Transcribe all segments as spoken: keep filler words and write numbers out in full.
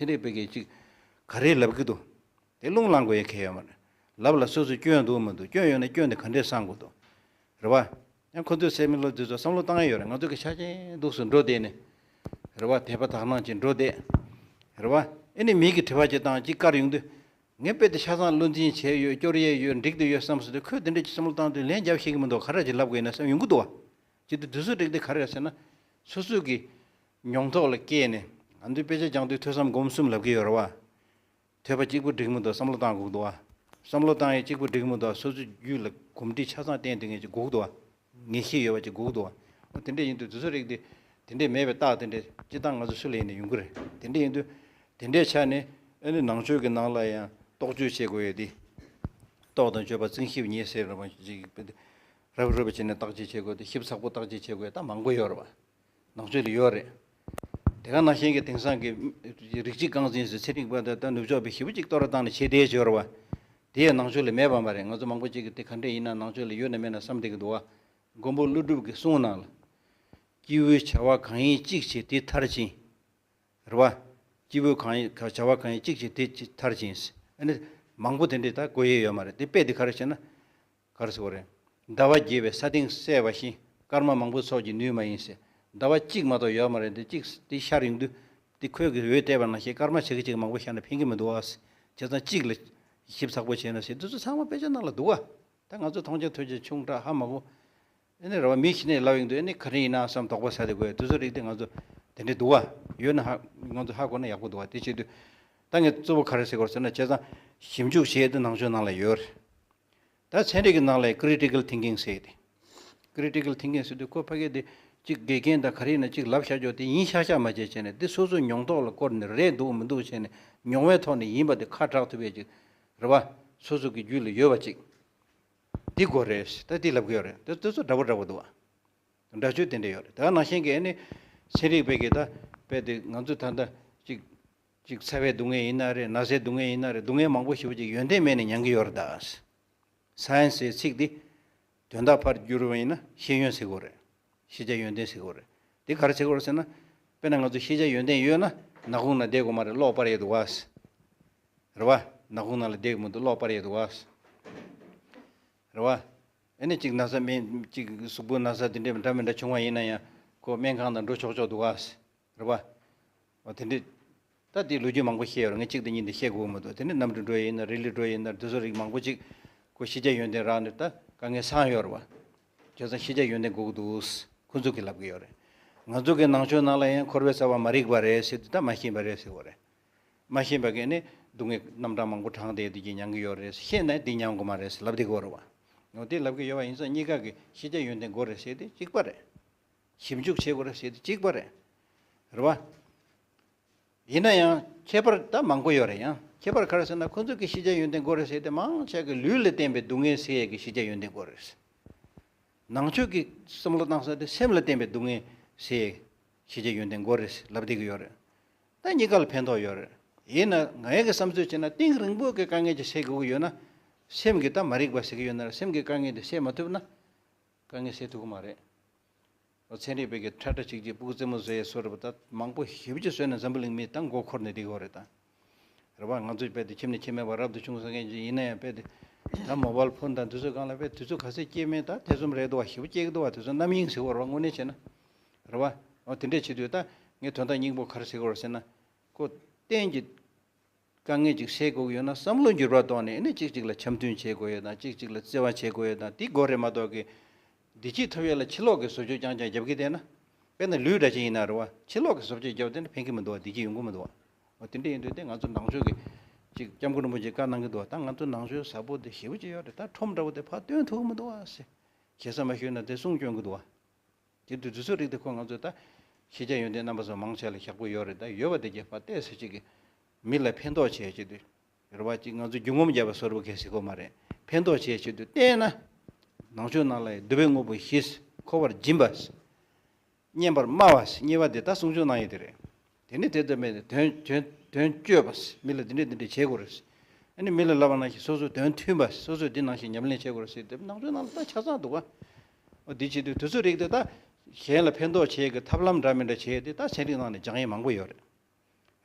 ཚན་རིག་པ་གིས་ཅིག་ག་རེ་ལབ་ཀྱི་འདུག་དེ་རླུང་ལངས་དགོས་ཡ་གལ་ཡོད་མ་རེད། ལབ་ལ་སོ་སོས་སྐྱོན་འདུག་མི་འདུག་སྐྱོན་ཡོད་ན་སྐྱོན་དེ་ག་འདྲས་སངས་དགོས་འདུག་རེད་བ། ཡང་ཁོ་ཚོས་སེ་མི་ལོ་དེ་ཚོ་བསམ་བློ་བཏང་ཡ་ཡོད་རེད། ང་ཚོ་གི་ཆ་རྐྱེན་འདུག་སུ་འགྲོ་བསྡད་ནས། རེད་བ། དད་པ་དག་སྣང་ཅིག་འགྲོ་བསྡད། རེད་བ། ཨེ་ནི་མི་གི་དྲི་བ་ཅིག་བཏང་ཅིག་བཀར་ཡོང་དུས། ངས་དཔེ་དེ་ཆ་ཚང་བློ་འཛིན་བྱས་ཡོད། སྐྱོར་ཡས་ཡོད། འགྲིག་དེ་ཡོད་བསམ་སོང་དུས། ཁོས་དེ་འདྲས་ཀྱི་བསམ་བློ་བཏང་དུས་ལན་རྒྱབ་ཤེས་ཀྱི་མི་འདུག་ག་རེ་ཅིག་ལབ་དགོས་ཡིན་ན་བསམ་ཡོང་གི་འདུག་བ། ཅི་སྟེ་དུས་ཚོད་རིག་དེ་ག་རེ་རེད་ཟེར་ན། སོ་སོ་གི་མྱོང་ཐོག་ལ་སྐྱེས་ནས། ང་ཚོས་དཔེ་ཆ་སྦྱང་དུས་ཐོས་བསམ་སྒོམ་གསུམ་ལབ་ཀྱི་ཡོད་རེད་བ། ཐོས་པ་གཅིག་པུ་འགྲིག་མི་འདུག་བསམ་བློ་བཏང་དགོས་འདུག་བ། བསམ་བློ་བཏང་ཡས་གཅིག་པུ་འགྲིག་མི་འདུག་སོ་སོའི་རྒྱུད་ལ་གོམས་འདྲིས་ཆ་ཚང་བསྟེན་དེ་ངས་ཅིག་དགོས་འདུག་བ། ངེས་ཤེས་ཡོད་པ་ཅིག་དགོས་འདུག་བ། འོ་དེ་འདྲས་ཡིན་དུས་དུས་ཚོད་རིག་དེ། དེ་འདྲས་མེད་པའི་རྟགས་དེ་འདྲས་སྤྱིར་བཏང་ང་ཚོ་སུ་ལ་ཡིན་ན་ཡོང་གི་རེད། དེ་འདྲས་ཡིན་དུས། དེ་འདྲས་ཆ་ནས་ཨ་ནི་ནང་ཆོས་ཀྱི་ནང་ལ་ཡང་རྟོག་དཔྱོད་བྱེད་དགོས་ཡོད་དེ། རྟོག་དང་དཔྱོད་པ་རྩིང་ཞིབ་ཉེས་ཟེར་ར་མ་ཅིག་རབ་རིབ་བྱས་ནས་བརྟག་དཔྱད་བྱེད་དགོས་དེ། ཞིབ་ཚགས་པོ་བརྟག་དཔྱད་བྱེད་དགོས་ད་མང་པོ་ཡོད་རེད་བ། ནང་ཆོས་ལ་ཡོད་རེད། དེ་ག་ནང་བཞིན་གྱི་དེང་སང་གི་རིགས་གཅིག་རྐང་འཛིན་ཟེར་ཚན་རིག་པ་དང་ད་ནུབ་ཕྱོགས་པའི་ཞེ་པོ་ཅིག་བསྟོད་ར་བཏང་ནས་བྱེད་བསྡད་ཡོད་རེད་བ། དེ་ཡང་ནང་ཆོས་ལ་མེད་པ་མ་རེད། ང་ཚོ་མང་པོ་ཅིག་གིས་དེ་ག་འདྲས་ཡིན་ན་ནང་ཆོས་ལ་ཡོད་ན་མེད་ན་བསམ་བསྡད་ཀྱི་འདུག་བ། མགོན་པོ་ཀླུ་སྒྲུབ་ཀྱི་གསུང་ནང་ལ། སྐྱེས་བུའི་བྱ་བ་གང་ཡིན་གཅིག་བྱེད་དེ་མཐར་ཕྱིན། རེད་བ། སྐྱེས་བུ་གང་ཡིན་བྱ་བ་གང་ཡིན་གཅིག་བྱེད་དེ་མཐར་ཕྱིན། ཨ་ནི། མང་པོ་དེ་འདྲས་ད་གོ་ཡས་ཡོད་མ་རེད། དེ་དཔེ་དེ་ག་རེ་བྱས་ན། ག་རེ་ཟེར་བ་རེད། ཟླ་བ་རྒྱས་པའི་ས་སྟེང་གསལ་བ་བཞིན། སྐར་མ་མང་པོའི་ཚོགས་ཀྱིས་ནུས་མ་ཡིན་ཟེར། ཟླ་བ་གཅིག་མ་གཏོགས་ཡོད་མ་རེད། འདི་གཅིག་དེ་ཤར་ཡོང་དུས། དེ་ཁོས་ཀྱི་འོད་བལྟས་པ་ནང་བཞིན་སྐར་མ་ཆ་གི་ཅིག་མང་པོ་ཤར་ན་ཕན་གྱི་མི་འདུག་ཨ། བྱས་ཙང་གཅིག་ལ་ཞིབ་ཚགས་པོ་བྱས་ན་ཟེར། འདི་ཚོ་ཚང་མ་དཔེ་ཆ་ནང་ལ་འདུག་ཨ། ད་ང་ཚོ་མཐོང་རྒྱ་ཐོས་རྒྱ་ཆུང་དྲགས་ཧ་མ་གོ། ཨ་ནི་རེད་བ། མི་ཤི་ནས་ལབ་ཡོང་དུས་ཨ་ནི་ག་རེ་ཡིན་ན་བསམ་དོགས་པ་ཟ་དེ་དགོས། དུས་ཚོད་རིག་དེ་ང་ཚོ་དེ་འདྲས་འདུག་བ། ཡོད་ན་ཧ། ང་ཚོ་ཧ་གོ་ན་ཡག་པོ་འདུག་བ། དེ་བྱེད་དུས། ད་ངས་གཙོ་བོ་ག་རེ་ཟེར་དགོས་ཟེར་ན། བྱས་ཙང་ཞིབ་འཇུག་བྱེད་དེ་ནང་ཆོས་ནང་ལ་ཡོད་རེད། ད་ཚན་རིག་གི་ནང་ལ་critical thinking ཟེར་ཏེ། Critical thinking ཟེར་དུས་ཁོ་ཕ་གི་དེ་གཅིག་དགེ་རྒན་དང་ག་རེ་ཡིན་ན་གཅིག་ལབ་བཞག་ཆོག་དེ་ཡིན་ཤག་ཤག་མ་བྱས་བྱས་ནས་དེ་སོ་སོའི་མྱོང་རྟོགས་ལ་བསྐོར་ནས་རེད་འདུག་མི་འདུག་བྱས་ནས་མྱོང་བའི་ཐོག་ནས་ཡིན་པ་དེ་ཁ་གྲག་ཐུབ་པའི་ཅིག་རེད་བ། སོ་སོ་གི་རྒྱུད་ལ་ཡོད་པ་ཅིག་འདི་དགོས་རེད། ད་འདི་ལབ་གི་ཡོད་རེད། དེ་དེ་ཚོ་འདྲ་པོ་འདྲ་པོ་འདུག་བ། འདྲ་ཆོས་དེ་འདྲ་ཡོད་རེད། ད་ནང་བཞིན་གྱི་ཨ་ནི་ཚན་རིག་པས་ཀྱི་ད་དཔེ་དེ་ང་ཚོ་ད་ལྟ་ཅིག་ཅིག་ཚ་བའི་སྡུག་བསྔལ་ཡིན་ན་རེད། ན་ཚའི་སྡུག་བསྔལ་ཡིན་ན་རེད། སྡུག་བསྔལ་མང་པོ་ཞེ་པོ་ཅིག་ཡོན་ཏན་མེད་ནས་མྱང་གི་ཡོད་རེད་ད། སའེན་སི་ཟེར་ཚིག་འདི་དོན་དག་ཕར་བསྒྱུར་བ་ཡིན་ན་ཤེས་ཡོན་ཟེར་དགོས་རེད། ཤེས་བྱ་ཡོན་ཏན་ཟེར་དགོས་རེད། འདི་ག་རེ་ཟེར་དགོས་རེད་ཟེར་ན། དཔེར་ན་ང་ཚོ་ཤེས་བྱ་ཡོན་ཏན་ཡོད་ན་ནག་ཁུང་ན་བསྡད་དགོས་མ་རེད། གློག་སྤར་ཡས་འདུག་བ། རེད་བ། ནག་ཁུང་ནང་ལ་བསྡད་ཀྱི་མི་འདུག་གློག་སྤར་ཡས་འདུག་བ། རེད་བ། ཨ་ནི་གཅིག་ན་ཚ་མེད་གཅིག་གཟུགས་པོ་ན་ཚ་དེ་འདྲ་འདྲ་མི་འདྲ་བྱུང་བ་ཡིན་ན་ཡང་ཁོ་སྨན་ཁང་དང་འགྲོ་ཆོག་ཆོག་འདུག་བ། རེད་བ། འོ་དེ་འདྲ། ད་དེ་ལོ་རྒྱུས་མང་པོ་བཤད་ཡོད་རེད། ངས་གཅིག་དང་གཉིས་འདི་བཤད་དགོས་མི་འདུག་དེ་ནི་གནམ་གྲུ་འགྲོ་ཡས་ཡིན་ན་རི་ལི་འགྲོ་ཡས་ཡིན་ན་དེ་ཚོ་རིགས་མང་པོ་ཅིག་ཁོ་ཤེས་བྱ་ཡོན་ཏན་རག་ནས་ད་དཀའ་ངལ་སངས་ཡོད་རེད་བ། བྱས་ཙང་ཤེས་བྱ་ཡོན་ཏན་དགོས་ཀྱི་འདུག་ཁོ་ཚོ་གིས་ལབ་ཀྱི་ཡོད་རེད། ང་ཚོ་གི་ནང་ཆོས་ནང་ལ་ཡང་འཁོར་བའི་རྩ་བ་མ་རིག་པ་རེད་ཟེར་དུས་ད་མ་ཤེས་པ་རེད་ཟེར་བ་རེད། མ་ཤེས་པ་གིས་ནི་སྡུག་བསྔལ་རྣམ་གྲངས་མང་པོ་བགྲངས་ཏེ་དེ་གྱིས་མྱང་གི་ཡོད་རེད། ཤེས་ན་འདི་མྱང་དགོས་མ་རེད་ཟེར་ལབ་བསྡད་ཀྱི་ཡོད་རེད་བ། འོ་དེ་ལབ་ཀྱི་ཡོད་པ་ཡིན་ཙང་གཉིས་ཀ་གི་ཤེས་བྱ་ཡོན་ཏན་དགོས་རེད་ཟེར་དེ་གཅིག་པ་རེད། ཞིབ་འཇུག་བྱེད་དགོས་རེད་ཟེར་དེ་གཅིག་པ་རེད། རེད་བ། ཡིན་ན་ཡང་ཁྱད་པར་ད་མང་པོ་ཡོད་རེད། ཡང་ཁྱད་པར་ག་རེ་ཟེར་ན་ཁོ་ཚོ་གི་ཤེས་བྱ་ཡོན་ཏན་དགོས་རེད་ཟེར་དེ་མང་ཆེ་གི་ལུས་ལ་བརྟེན་པའི་སྡུག་བསྔལ་སེལ་ཡས་ཀྱི་ཤེས་བྱ་ཡོན་ཏན་དགོས་རེད། ནང་ཆོས་ཀྱི་བསམ་བློ་བཏང་ས་དེ་སེམས་ལ་བརྟེན་པའི་སྡུག་བསྔལ་སེལ་ཡས་ཤེས་བྱ་ཡོན་ཏན་དགོས་རེད་ལབ་བསྡད་ཀྱི་ཡོད་རེད། ད་གཉིས་ཀ་ལ་ཕན་ཐོགས་ཡོད་རེད། ཡིན་ན་ང་ཡི་གི་བསམ་ཚུལ་བྱས་ན་གཏིང་རིང་པོ་གི་དཀའ་ངལ་ཅིག་སེལ་དགོས་ཀྱི་ཡོད་ན། སེམས་ཀྱི་ད་མ་རིག་པ་ཟེར་གྱི་ཡོད་ན་ར་སེམས་ཀྱི་དཀའ་ངལ་དེ་སེལ་མ་ཐུབ་ན། དཀའ་ངལ་སེལ་ཐུབ་ཀྱི་མ་རེད། ཚན་རིག་པས་ཀྱི་ཁྲ་ཁྲ་ཅིག་ཅིག་སྤུ་གུ་རྩེད་མོ་བཟོ་ཡས་བཟོ་འདྲ་པོ་ད་མང་པོ་ཞེ་པོ་ཅིག་བཟོས་ནས་འཛམ་བུ་གླིང་མི་ད་མགོ་འཁོར་ནས་བསྡད་ཀྱི་ཡོད་རེད་ད། རེད་བ། ང་ཚོ་དཔེ་དེ་ཁྱིམ་ནས་ཁྱིམ་མེད་པར་རབ་ཏུ་བྱུང་ཟེར་མཁན་ཅིག་ཡིན་ན་ཡང་དཔེ་དེ། ད་མོ་བལ་ཕོན་དང་དེ་ཚོའི་སྒང་ལ་དཔེ་དུས་ཚོད་ག་ཚོད་སྐྱེལ་མིན་ད་ཐེ་ཚོམ་རེད་འདུག་བ། ཞེ་པོ་སྐྱེལ་གི་འདུག་བ། དེ་ཚོ་རྣམ་གཡེང་ཟེར་བ་རེད་བ། དངོས་གནས་བྱས་ན། རེད་བ། འོ་དེ་འདྲས་བྱེད་དུས་ད་ངས་དོན་དག་སྙིང་པོ་ག་རེ་ཟེར་གི་ཡོད་རེད་ཟེར་ན། ཁོ་གཏན་གྱི་དཀའ་ངལ་ཅིག་སེལ་དགོས་ཀྱི་ཡོད་ན་བསམ་བློ་འགྱུར་བ་གཏོང་ནས་ཨ་ནི་གཅིག་གཅིག་ལ་འཆམ་མཐུན་བྱེད་དགོས་ཡོད་དང་གཅིག་གཅིག་ལ་བརྩེ་བ་བྱེད་དགོས་ཡོད་དང་དེ་དགོས་རེད་མ་གཏོགས་ཀྱི། བདེ་སྐྱིད་ཐོབ་ཡས་ལ་ཕྱི་ལོགས་ཀྱི་བཟོ་བཅོས་རྐྱང་རྐྱང་རྒྱབ་ཀྱི་བསྡད་ན། དཔེར་ན་ལུས་འདྲ་ཅིག་ཡིན་ན་རེད་བ། ཕྱི་ལོགས་ཀྱི་བཟོ་བཅོས་རྒྱབ་བསྡད་ན་ཕན་གྱི་མི་འདུག་བ། བདེ་སྐྱིད་ཡོང་གི་མི་འདུག་བ། འོ་དེ་འདྲ་ཡིན་དུས་དེ་ང་ཚོ་ནང་ཆོས་ཀྱི་ཅིག་སྐྱབས་མགོན་རིན་པོ་ཆེས་བཀའ་གནང་གི་འདུག་བ། ད་ང་ཚོ་ནང་ཆོས་ཟབ་པོ་དེ་ཞེ་པོ་ཅིག་ཡོད་རེད། ད་ཁྲོམ་འདྲ་བོ་དེ་ཕར་སྟོན་ཐུབ་ཀྱི་མི་འདུག་བ་ཟེར། ཞེ་ས་མ་ཞུས་ན་དེ་གསུང་སྐྱོན་གྱི་འདུག་བ། དེ་དུས་དུས་ཚོད་རིག་དེ་ཁོ་ང་ཚོས་ད་ཤེས་བྱ་ཡོན་ཏན་རྣམ་པ་ཚོ་མང་ཆེ་ལ་ཞག་པོ་ཡོད་རེད། ད་ཡོད་པ་དེ་རྒྱས་པ་ཏོག་ཙམ་ཅིག་གིས་མི་ལ་ཕན་ཐོགས་བྱེད་ཆེད་དུ། རེད་བ། ཅིག་ང་ཚོ་རྒྱུ་ངོམ་བརྒྱབ་པ་བཟོ་འདྲ་པོ་གལ་སྲིད་དགོས་མ་རེད། ཕན་ཐོགས་བྱེད་ཆེད་དུ་བལྟས་ན། ནང་ཆོས་ནང་ལ་ཡང་བསྡུ་བའི་དངོས་པོ་བཞི། འཁོར་བར་སྦྱིན་པ། བསྙེན་པར་སྨྲ་བ། གཉིས་པ་དེ་ད་གསུང་ཆོས་གནང་ཡས་དེ་རེད། དེ་ནི་དེ་ལྟར་མེད་དེ་དོན་དོན་དོན་སྤྱོད་པ། མི་ལ་འདི་འདྲས་འདི་འདྲས་བྱེད་དགོས་རེད། ཨ་ནི་མི་ལ་ལབ་པ་ནང་བཞིན་སོ་སོ་དོན་མཐུན་པ། སོ་སོས་འདི་ནང་བཞིན་ཉམས་ལེན་བྱེད་དགོས་རེད་ཟེར་དེ་ནང་ཆོས་ནང་ལ་ད་ཆ་ཚང་འདུག་ག་འོ་འདི་བྱེད་དུས་དུས་ཚོད་རིག་དེ་ད་གཞན་ལ་ཕན་ཐོགས་བྱེད་ཀྱི་ཐབས་ལམ་འདྲ་མི་འདྲ་བྱེད་དེ་ད་ཚན་རིག་ནང་ནས་སྦྱང་ཡས་མང་པོ་ཡོད་རེད།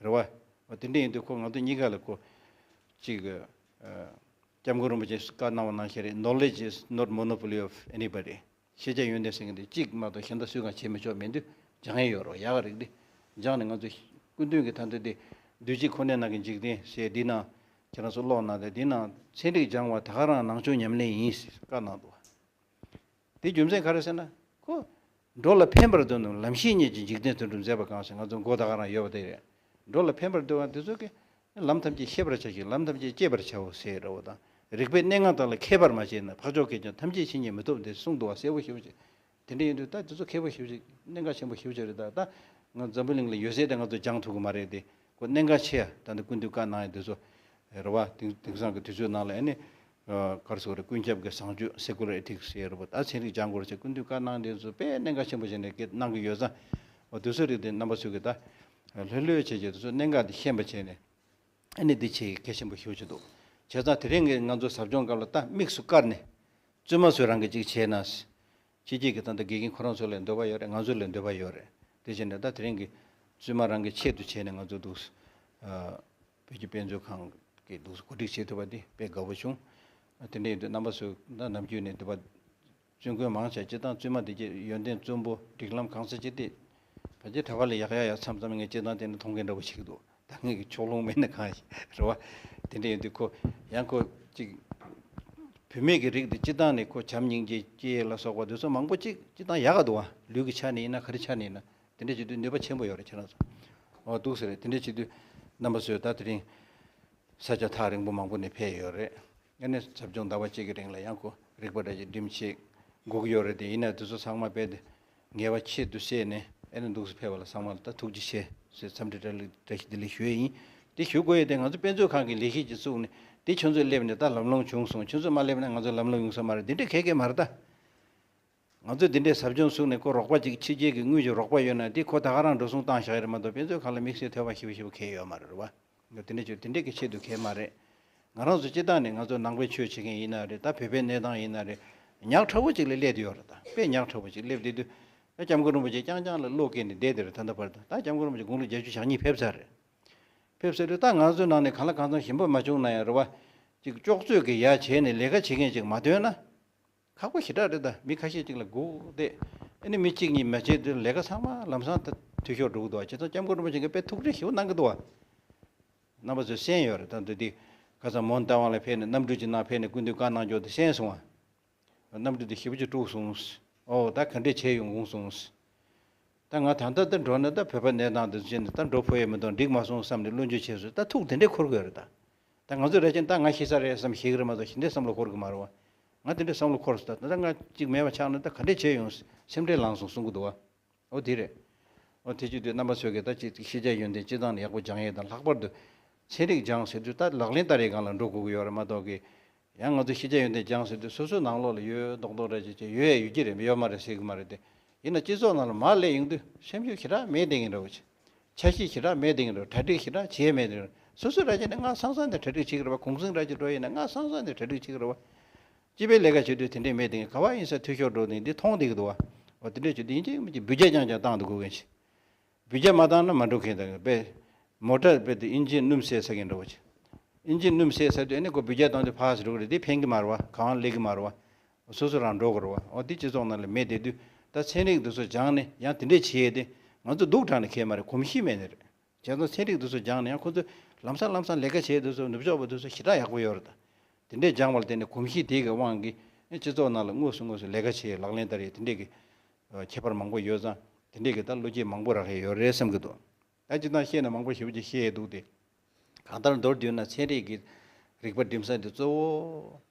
རེད་བ། འོ་དེ་འདྲ་ཡིན་དུས་ཁོ་ང་ཚོ་གཉིས་ཀ་ལ་ཁོ་གཅིག་ཨ། སྐྱབས་མགོན་རིན་པོ་ཆེས་བཀའ་གནང་བ་ནང་བཞིན་རེད། Knowledge is not monopoly of anybody། ཤེས་བྱ་ཡོན་ཏན་ཟེར་མཁན་དེ་གཅིག་མ་གཏོགས་གཞན་དག་སུས་གང་བྱེད་མི་ཆོག་མི་འདུག་སྦྱང་ཡས་ཡོད་རོགས། ཡག་ག་རིགས་འདི་སྦྱངས་ནས་ང་ཚོ་སྐུ་མདུན་གྱི་ད་ལྟ་དེ་འདུས་བྱས་ཁོ་ནའི་ནང་གི་འཇིག་རྟེན་ཟེར་འདི་ནང་ཁྱེད་རང་ཚོ་ཀློག་གནང་དེ་འདི་ནང་ཚན་རིག་སྦྱང་བ་ད་ག་རང་ནང་ཆོས་ཉམས་ལེན་ཡིན་ཟེར་བཀའ་གནང་འདུག་དེ་རྒྱུ་མཚན་ག་རེ་ཟེར་ན། ཁོ་འགྲོ་ལ་ཕན་པར་འདོད་རྣམས་ལམ་ཤེས་ཉིད་ཀྱིས་འཇིག་རྟེན་དོན་སྒྲུབ་མཛད་པ་གང་ཟེར་ང་ཚོ་མགོ་ད་ག་རང་ཡོད་པ་དེ་རེད། འགྲོ་ལ་ཕན་པར་འདོད་པ་དེ་ཚོ་གིས་ལམ་ཐམས་ཅད་ཤེས་པར་བྱ་ཞིང་ལམ་ཐམས་ཅད་སྤྱད་པར་བྱའོ་ཟེར་རོ་དང་། རིགས་པའི་གནས་ལྔ་དག་ལ་མཁས་པར་མ་བྱས་ན། འཕགས་མཆོག་གིས་ཀྱང་ཐམས་ཅད་མཁྱེན་ཉིད་མི་ཐོབ་འདི་གསུངས་འདུག་བ། གསལ་པོ་ཞེ་པོ་ཅིག་དེ་འདྲ་ཡིན་དུས་ད་དེ་ཚོ་མཁས་པོ་ཞེ་པོ་ཅིག་གནད་འགག་ཆེན་པོ་ཞེ་པོ་ཅིག་རེད། ད་ད་ང་འཛམ་བུ་གླིང་ལ་ཡོད་ཚད་དེ་ང་ཚོ་སྦྱང་ཐུབ་ཀྱི་མ་རེད་དེ། ཁོ་གནད་འགག་ཆེ་ཡ། ད་ནི་སྐུ་མདུན་བཀའ་གནང་ཡ་དེ་ཚོ་རེད་བ། དེང་དེང་སང་གི་དུས་ཚོད་ནང་ལ་ཨ་ནི་ག་རེ་ཟེར་དགོས་རེད། ཀུན་ཁྱབ་ཀྱི་བཟང་སྤྱོད་Secular Ethics་ཟེར་རེད་བ། ད་ཚན་རིག་སྦྱང་དགོས་རེད་ཟེར་སྐུ་མདུན་བཀའ་གནང་དེ་ཚོ་དཔེ་གནད་འགག་ཆེན་པོ་བྱས་ནས་སྐད་གནང་གི་ཡོད་ཙང་། འོ་དེ་ཚོ་རིགས་དེ་རྣམ་པ་ཚོས་ཀྱི་ད་ལྷོད་ལྷོད་བྱས་བྱས་དེ་ཚོ་གནད་འགག་དེ་ཤེས་པ་བྱས་ནས་ཨ་ནི་འདི་ཆེས་གལ་ཆེན་པོ་ཞེ་པོ་ཅིག་འདུག་བྱས་ཙང་དེ་རིང་གི་ང་ཚོ་ཟབ་སྦྱོང་སྐབས་ལ་ད་དམིགས་སུ་བཀར་ནས་བཙུན་མ་ཚོས་རང་གི་ཅིག་བྱས་ན། ཕྱི་རྒྱལ་གྱི་ད་ལྟ་དགེ་རྒན་ཁོ་རང་ཚོ་ལ་འདོད་པ་ཡོད་རེད། ང་ཚོ་ལ་འདོད་པ་ཡོད་རེད། དེ་བྱས་ནས་ད་དེ་རིང་གི་བཙུན་མ་རང་གི་ཆེད་དུ་བྱས་ནས་ང་ཚོ་འདུག་ཨ། བོད་ཀྱི་དཔེ་མཛོད་ཁང་གི་འདུག་གོ་སྒྲིག་བྱེད་ཐུབ་པ་འདི་དཔེ་དགའ་པོ་བྱུང་། ཨ། དེ་འདྲ་ཡིན་དུས་རྣམ་པ་ཚོས་ད་ནམ་རྒྱུན་ནས་འདི་པ་བཙུན་དགོན་མང་ཆེ་སྤྱིར་བཏང་བཙུན་མ་འདི་གྱི་ཡོན་ཏན་བཙུན་པོ་སྒྲིག་ལམ་གང་ས་ཅི་སྟེ། ཕལ་ཆེར་གྲྭ་པ་ལས་ཡག་ཡག་ཡག་མཚམས་མཚམས་ངས་སྤྱིར་བཏང་བལྟས་ན་མཐོང་མཁན་འདྲ་པོ་ཞིག་འདུག་ད་ངེད་ཀྱི་ཕྱོགས་ལྷུང་མེད་ན་གང་ཞིག་རེད་བ། དེ་འདྲ་ཡིན་དུས་ཁོ་ཡང་ཁོ་ཅིག་བུད་མེད་ཀྱི་རིགས་འདི་སྤྱིར་བཏང་ནས་ཁོ་བྱམས་སྙིང་རྗེ་སྐྱེ་ལ་སོགས་པ་འདི་ཚོ་མང་པོ་ཅིག་སྤྱིར་བཏང་ཡག་ག་འདུག་བ། ལུས་ཀྱི་ཆ་ནས་ཡིན་ན་ག་རེ་ཆ་ནས་ཡིན་ན། དེ་འདྲ་བྱེད་དུས་ནུས་པ་ཆེན་པོ་ཡོད་རེད་ཁྱེད་རང་ཚོ། འོ་འདུག་ཟེར་རེད། དེ་འདྲ་བྱེད་དུས་རྣམ་པ་ཚོས་ད་དེ་རིང་ས་ཆ་ཐག་རིང་པོ་མང་པོ་ནས་ཕེབས་ཡོད་རེད། ཨ་ནི་ཟབ་སྦྱོང་ཟླ་བ་གཅིག་གི་རིང་ལ་ཡང་ཁོ་རིག་པ་འདྲ་ཞིག་འགྲིམ་བྱེད་དགོས་ཀྱི་ཡོད་རེད་དེ། ཡིན་ན་དེ་ཚོ་ཚང་མ་རྦད་དེ་ངལ་བ་ཁྱད་དུ་བསད་ནས་ཨ་ནི་འདུག་སེ་ཕེབས་པ་ལ་ཚང་མ་ལ་ད་ཐུགས་རྗེ་ཆེ་ཟེར་འཚམས་འདྲི་བཀྲ་ལི་བཀྲ་ཤིས་བདེ་ལེགས་ཞུ་ཡས་ཡིན། དེ་ཞུ་དགོས་ཡས་དེ་ང་ཚོ་དཔེ་མཛོད་ཁང་གི་ལས་གཞི་ཅིག་བཙུགས་ནས་དེ་ཁྱོད་ཚོས་སླེབས་ནས་ད་ལམ་ལྷོང་བྱུང་སོང་། ཁྱོད་ཚོས་མ་སླེབས་ན་ང་ཚོ་ལམ་ལྷོང་ཡོང་ས་མ་རེད། འདི་འདྲས་གལ་གལ་མ་རེད་ད། ང་ཚོས་འདི་འདྲའི་ཟབ་སྦྱོང་བཙུགས་ནས་ཁོ་རོགས་པ་ཅིག་ཕྱི་རྒྱལ་གྱི་དངུལ་གྱི་རོགས་པ་ཡོད་ན་དེ་ཁོ་ད་ག་རང་འགྲོ་སོང་བཏང་བཞག་ཡོད་རེད་མ་གཏོགས་དཔེ་མཛོད་ཁང་ལ་དམིགས་བསལ་ཐོས་པ་ཞེ་པོ་ཞེ་པོ་གང་ཡང་ཡོད་མ་རེད་བ། དེ་འདྲ་ཅིག་དེ་འདྲས་ཀྱི་ཆེད་དུ་གང་ཡང་མ་རེད། ང་རང་ཚོ་སྤྱིར་བཏང་ནས་ང་ཚོ་ནང་པའི་ཆོས་བྱེད་མཁན་ཡིན་ན་རེད། ད་བོད་པའི་གནས་སྟངས་ཡིན་ན་རེད། ཉག་ཕྲ་བོ་ཅིག་ལ་སླེབས་བསྡད་ཡོད་རེད། ད་དཔེ་ཉག་ཕྲ་བོ་ཅིག་སླེབས་བསྡད་དུས་ད་སྐྱབས་མགོན་རིན་པོ་ཆེ་རྐྱང་རྐྱང་ལ་བློ་སྐྱེས་ནས་བསྡད་དེ་རེད། ད་ལྟ་བར་དུ་ད་སྐྱབས་མགོན་རིན་པོ་ཆེ་དགུང་ལོ་བརྒྱད་ཅུ་ཞེ་གཉིས་ཕེབས་ཚར་རེད། ཕེབས་ཚར་དུས་ད་ང་ཚོའི་ནང་ནས་གང་ལ་གང་འཚམ་ཞེན་པ་མ་བྱུང་ན་ཡང་རེད་བ། ཅིག་ལྕོགས་ཚོད་ཀྱི་ཡ་བྱས་ནས་ལས་ཀ་བྱེད་མཁན་ཅིག་མ་ཐོན་ན། ཁག་པོ་ཞེ་དྲག་རེད། ད་མི་ཁ་ཤས་ཅིག་ལ་སྒུག་བསྡད། ཨ་ནི་མི་གཅིག་གཉིས་མ་བྱེད་དུས་ལས་ཀ་ཚང་མ་ལམ་སང་ད་འཐུས་ཤོར་འགྲོ་གི་འདུག་བ། བྱས་ཙང་སྐྱབས་མགོན་རིན་པོ་ཆེ་གིས་དཔེ་ཐུགས་ཁུར་ཞེ་པོ་གནང་གི་འདུག་བ། རྣམ་པ་ཚོས་གསན་ཡོད་རེད། ད་འདི་འདི་ཁ་སང་མོན་རྟ་དབང་ལ་ཕེབས་ནས་གནམ་གྲུ་ཅིག་ནང་ཕེབས་ནས་སྐུ་མདུན་བཀའ་གནང་རྒྱུ་དེ་གསན་སོང་བ། གནམ་གྲུ་དེ་ཞེ་པོ་ཅིག་དཀྲུགས་སོང་། ཨོ་ད་ག་འདྲས་བྱས་ཡོང་དགོངས་སོང་། ད་ང་ད་ལྟ་འདི་འགྲོ་ན་ད་བོད་པ་གནས་སྟངས་འདི་ཚོ་བྱས་ནས་ད་འགྲོ་ཕོད་ཡས་མི་འདུག་འགྲིག་མ་སོང་བསམ་ནས་བློ་འགྱོད་བྱས་སོང་། ད་ཐུགས་དེ་འདྲས་འཁོར་གི་ཡོད་རེད་ད། ད་ང་ཚོ་རེ་ཅན་ད་ང་ཤི་ས་རེད་བསམ་ཤི་གི་རེད་མ་གཏོགས་ཞི་འདྲའི་བསམ་བློ་འཁོར་གི་མ་རེད་བ། ང་དེ་འདྲའི་བསམ་བློ་འཁོར་སོང་། ད་ད་ང་གཅིག་མེད་པ་ཆགས་ན་ད་ག་འདྲས་བྱས་ཡོང་། སེམས་ཁྲལ་ལངས་སོང་གསུང་གི་འདུག་བ། ཨོ་དེ་རེད། ཨོ་དེ་བྱེད་དུས་རྣམ་པ་ཚོས་ཀྱི་ད་ཅིག་ཤེས་བྱ་ཡོན་ཏན་སྤྱི་བཏང་ནས་ཡག་པོ་སྦྱང་ཡས་དང་། ལྷག་པར་དུ་ཚན་རིག་སྦྱང་ཟེར་དུས་ད་ལག་ལེན་བསྟར་ཡས་སྒང་ལ་འགྲོ་དགོས་ཀྱི་ཡོད་རེད་མ་གཏོགས་ཀྱི། ཡང་ང་ཚོ་ཤེས་བྱ་ཡོན་ཏན་སྦྱང་ཟེར་དུས་སོ་སོའི་ནང་ལོགས་ལ་ཡོད་མདོག་མདོག་འདྲ་ཅིག་ཅིག་ཡོད་ཡ་ཡོད་ཀྱི་རེད། ཡོད་མ་རེད་ཟེར་གི་མ་རེད་དེ། ཡིན་ན་སྤྱི་ཚོགས་ནང་ལ་མར་སླེབས་ཡོང་དུས་སེམས་ཤུགས་ཞེ་དྲག་མེད་བསྡད་མཁན་འདྲ་བོ་ཅིག་འཆར་གཞི་ཞེ་དྲག་མེད་བསྡད་མཁན་འདྲ་བོ། གྲ་སྒྲིག་ཞེ་དྲག་བྱས་མེད་བསྡད་མཁན་འདྲ་བོ། སོ་སོ་ར་ཅིག་ནས་སྔ་སང་སང་ནས་གྲ་སྒྲིག་བྱེད་ཀྱི་རེད་བ། གུང་སེང་འདྲ་ཅིག་འགྲོ་ཡིན་ན་སྔ་སང་སང་ནས་གྲ་སྒྲིག་བྱེད་ཀྱི་རེད་བ། སྤྱི་པའི་ལས་ཀ་བྱེད་དུས་དེ་འདྲས་མེད་དེ་ག་པར་ཡིན་ས་འཐུས་ཤོར་འགྲོ་ནས་འདི་མཐོང་བསྡད་ཀྱི་འདུག་བ། འོ་དེ་འདྲས་བྱེད་དུས་ཡིན་གཅིག་མིན་གཅིག་འབུད་རྒྱག་རྐྱང་རྐྱང་བཏང་འདུག་དགོས་མཁན་ཞིག་འབུད་རྒྱག་མ་བཏང་ན་མ་འགྲོ་མཁན་དང་། དཔེ་མོ་ཊ་དཔེ་དེ་ཨིན་ཇི་སྣུམ་བསྲེས་ཚར་མཁན་འདྲ་བོ་ཅིག་ཨིན་ཇི་སྣུམ་བསྲེས་ཚར་དུས་ཨ་ནི་ཁོ་འབུད་རྒྱག་བཏང་དུས་ཕར་ཟེར་འགྲོ་གི་རེད། དེ་ཕན་གྱི་མ་རེད་བ། གང་སླེབས་ཀྱི་མ་རེད་བ། སོ་སོ་རང་འགྲོ་དགོས་རེད་བ། འོ་དེ་སྤྱི་ཚོགས་ནང་ལ་མེད་བསྡད་དུས་ད་ཚན་རིག་འདི་ཚོ་སྦྱངས་ནས་ཡང་དེ་འདྲས་བྱས་ཏེ་ང་ཚོ་སྡུག་དྲགས་ནས་ཁེལ་མ་རེད། གོམས་གཤིས་མེད་ནས་རེད། བྱས་ཙང་ཚན་རིག་འདི་ཚོ་སྦྱངས་ནས་ཡང་ཁོ་ཚོ་ལམ་སང་ལམ་སང་ལས་ཀ་བྱས་འདི་ཚོ་ནུབ་ཕྱོགས་པ་འདི་ཚོ་ཞེ་དྲག་ཡག་པོ་ཡོད་རེད་ད། དེ་འདྲས་སྦྱངས་པ་ལ་བརྟེན་ནས་གོམས་གཤིས་དེ་གི་དབང་གིས་སྤྱི་ཚོགས་ནང་ལ་དངོས་སུ་དངོས་སུ་ལས་ཀ་བྱས་ལག་ལེན་བསྟར་ཡས་དེ་འདྲས་ཀྱི་ཁྱད་པར་མང་པོ་ཡོད་ཙང་དེ་འདྲས་ཀྱི་ད་བློ་སྐྱེད་མང་པོ་རག་ཡས་ཡོད་རེད་བསམ་གྱི་འདུག་ད་སྤྱིར་བཏང་བཤད་ན་མང་པོ་ཞེ་པོ་ཅིག་བཤད་ཡས་འདུག་སྟེ། གང་ལྟར་མདོར་བསྡུས་ན་ཚན་རིག་གི་རིག་པ་སྒྲིམ་ས་འདི་གཙོ་བོ་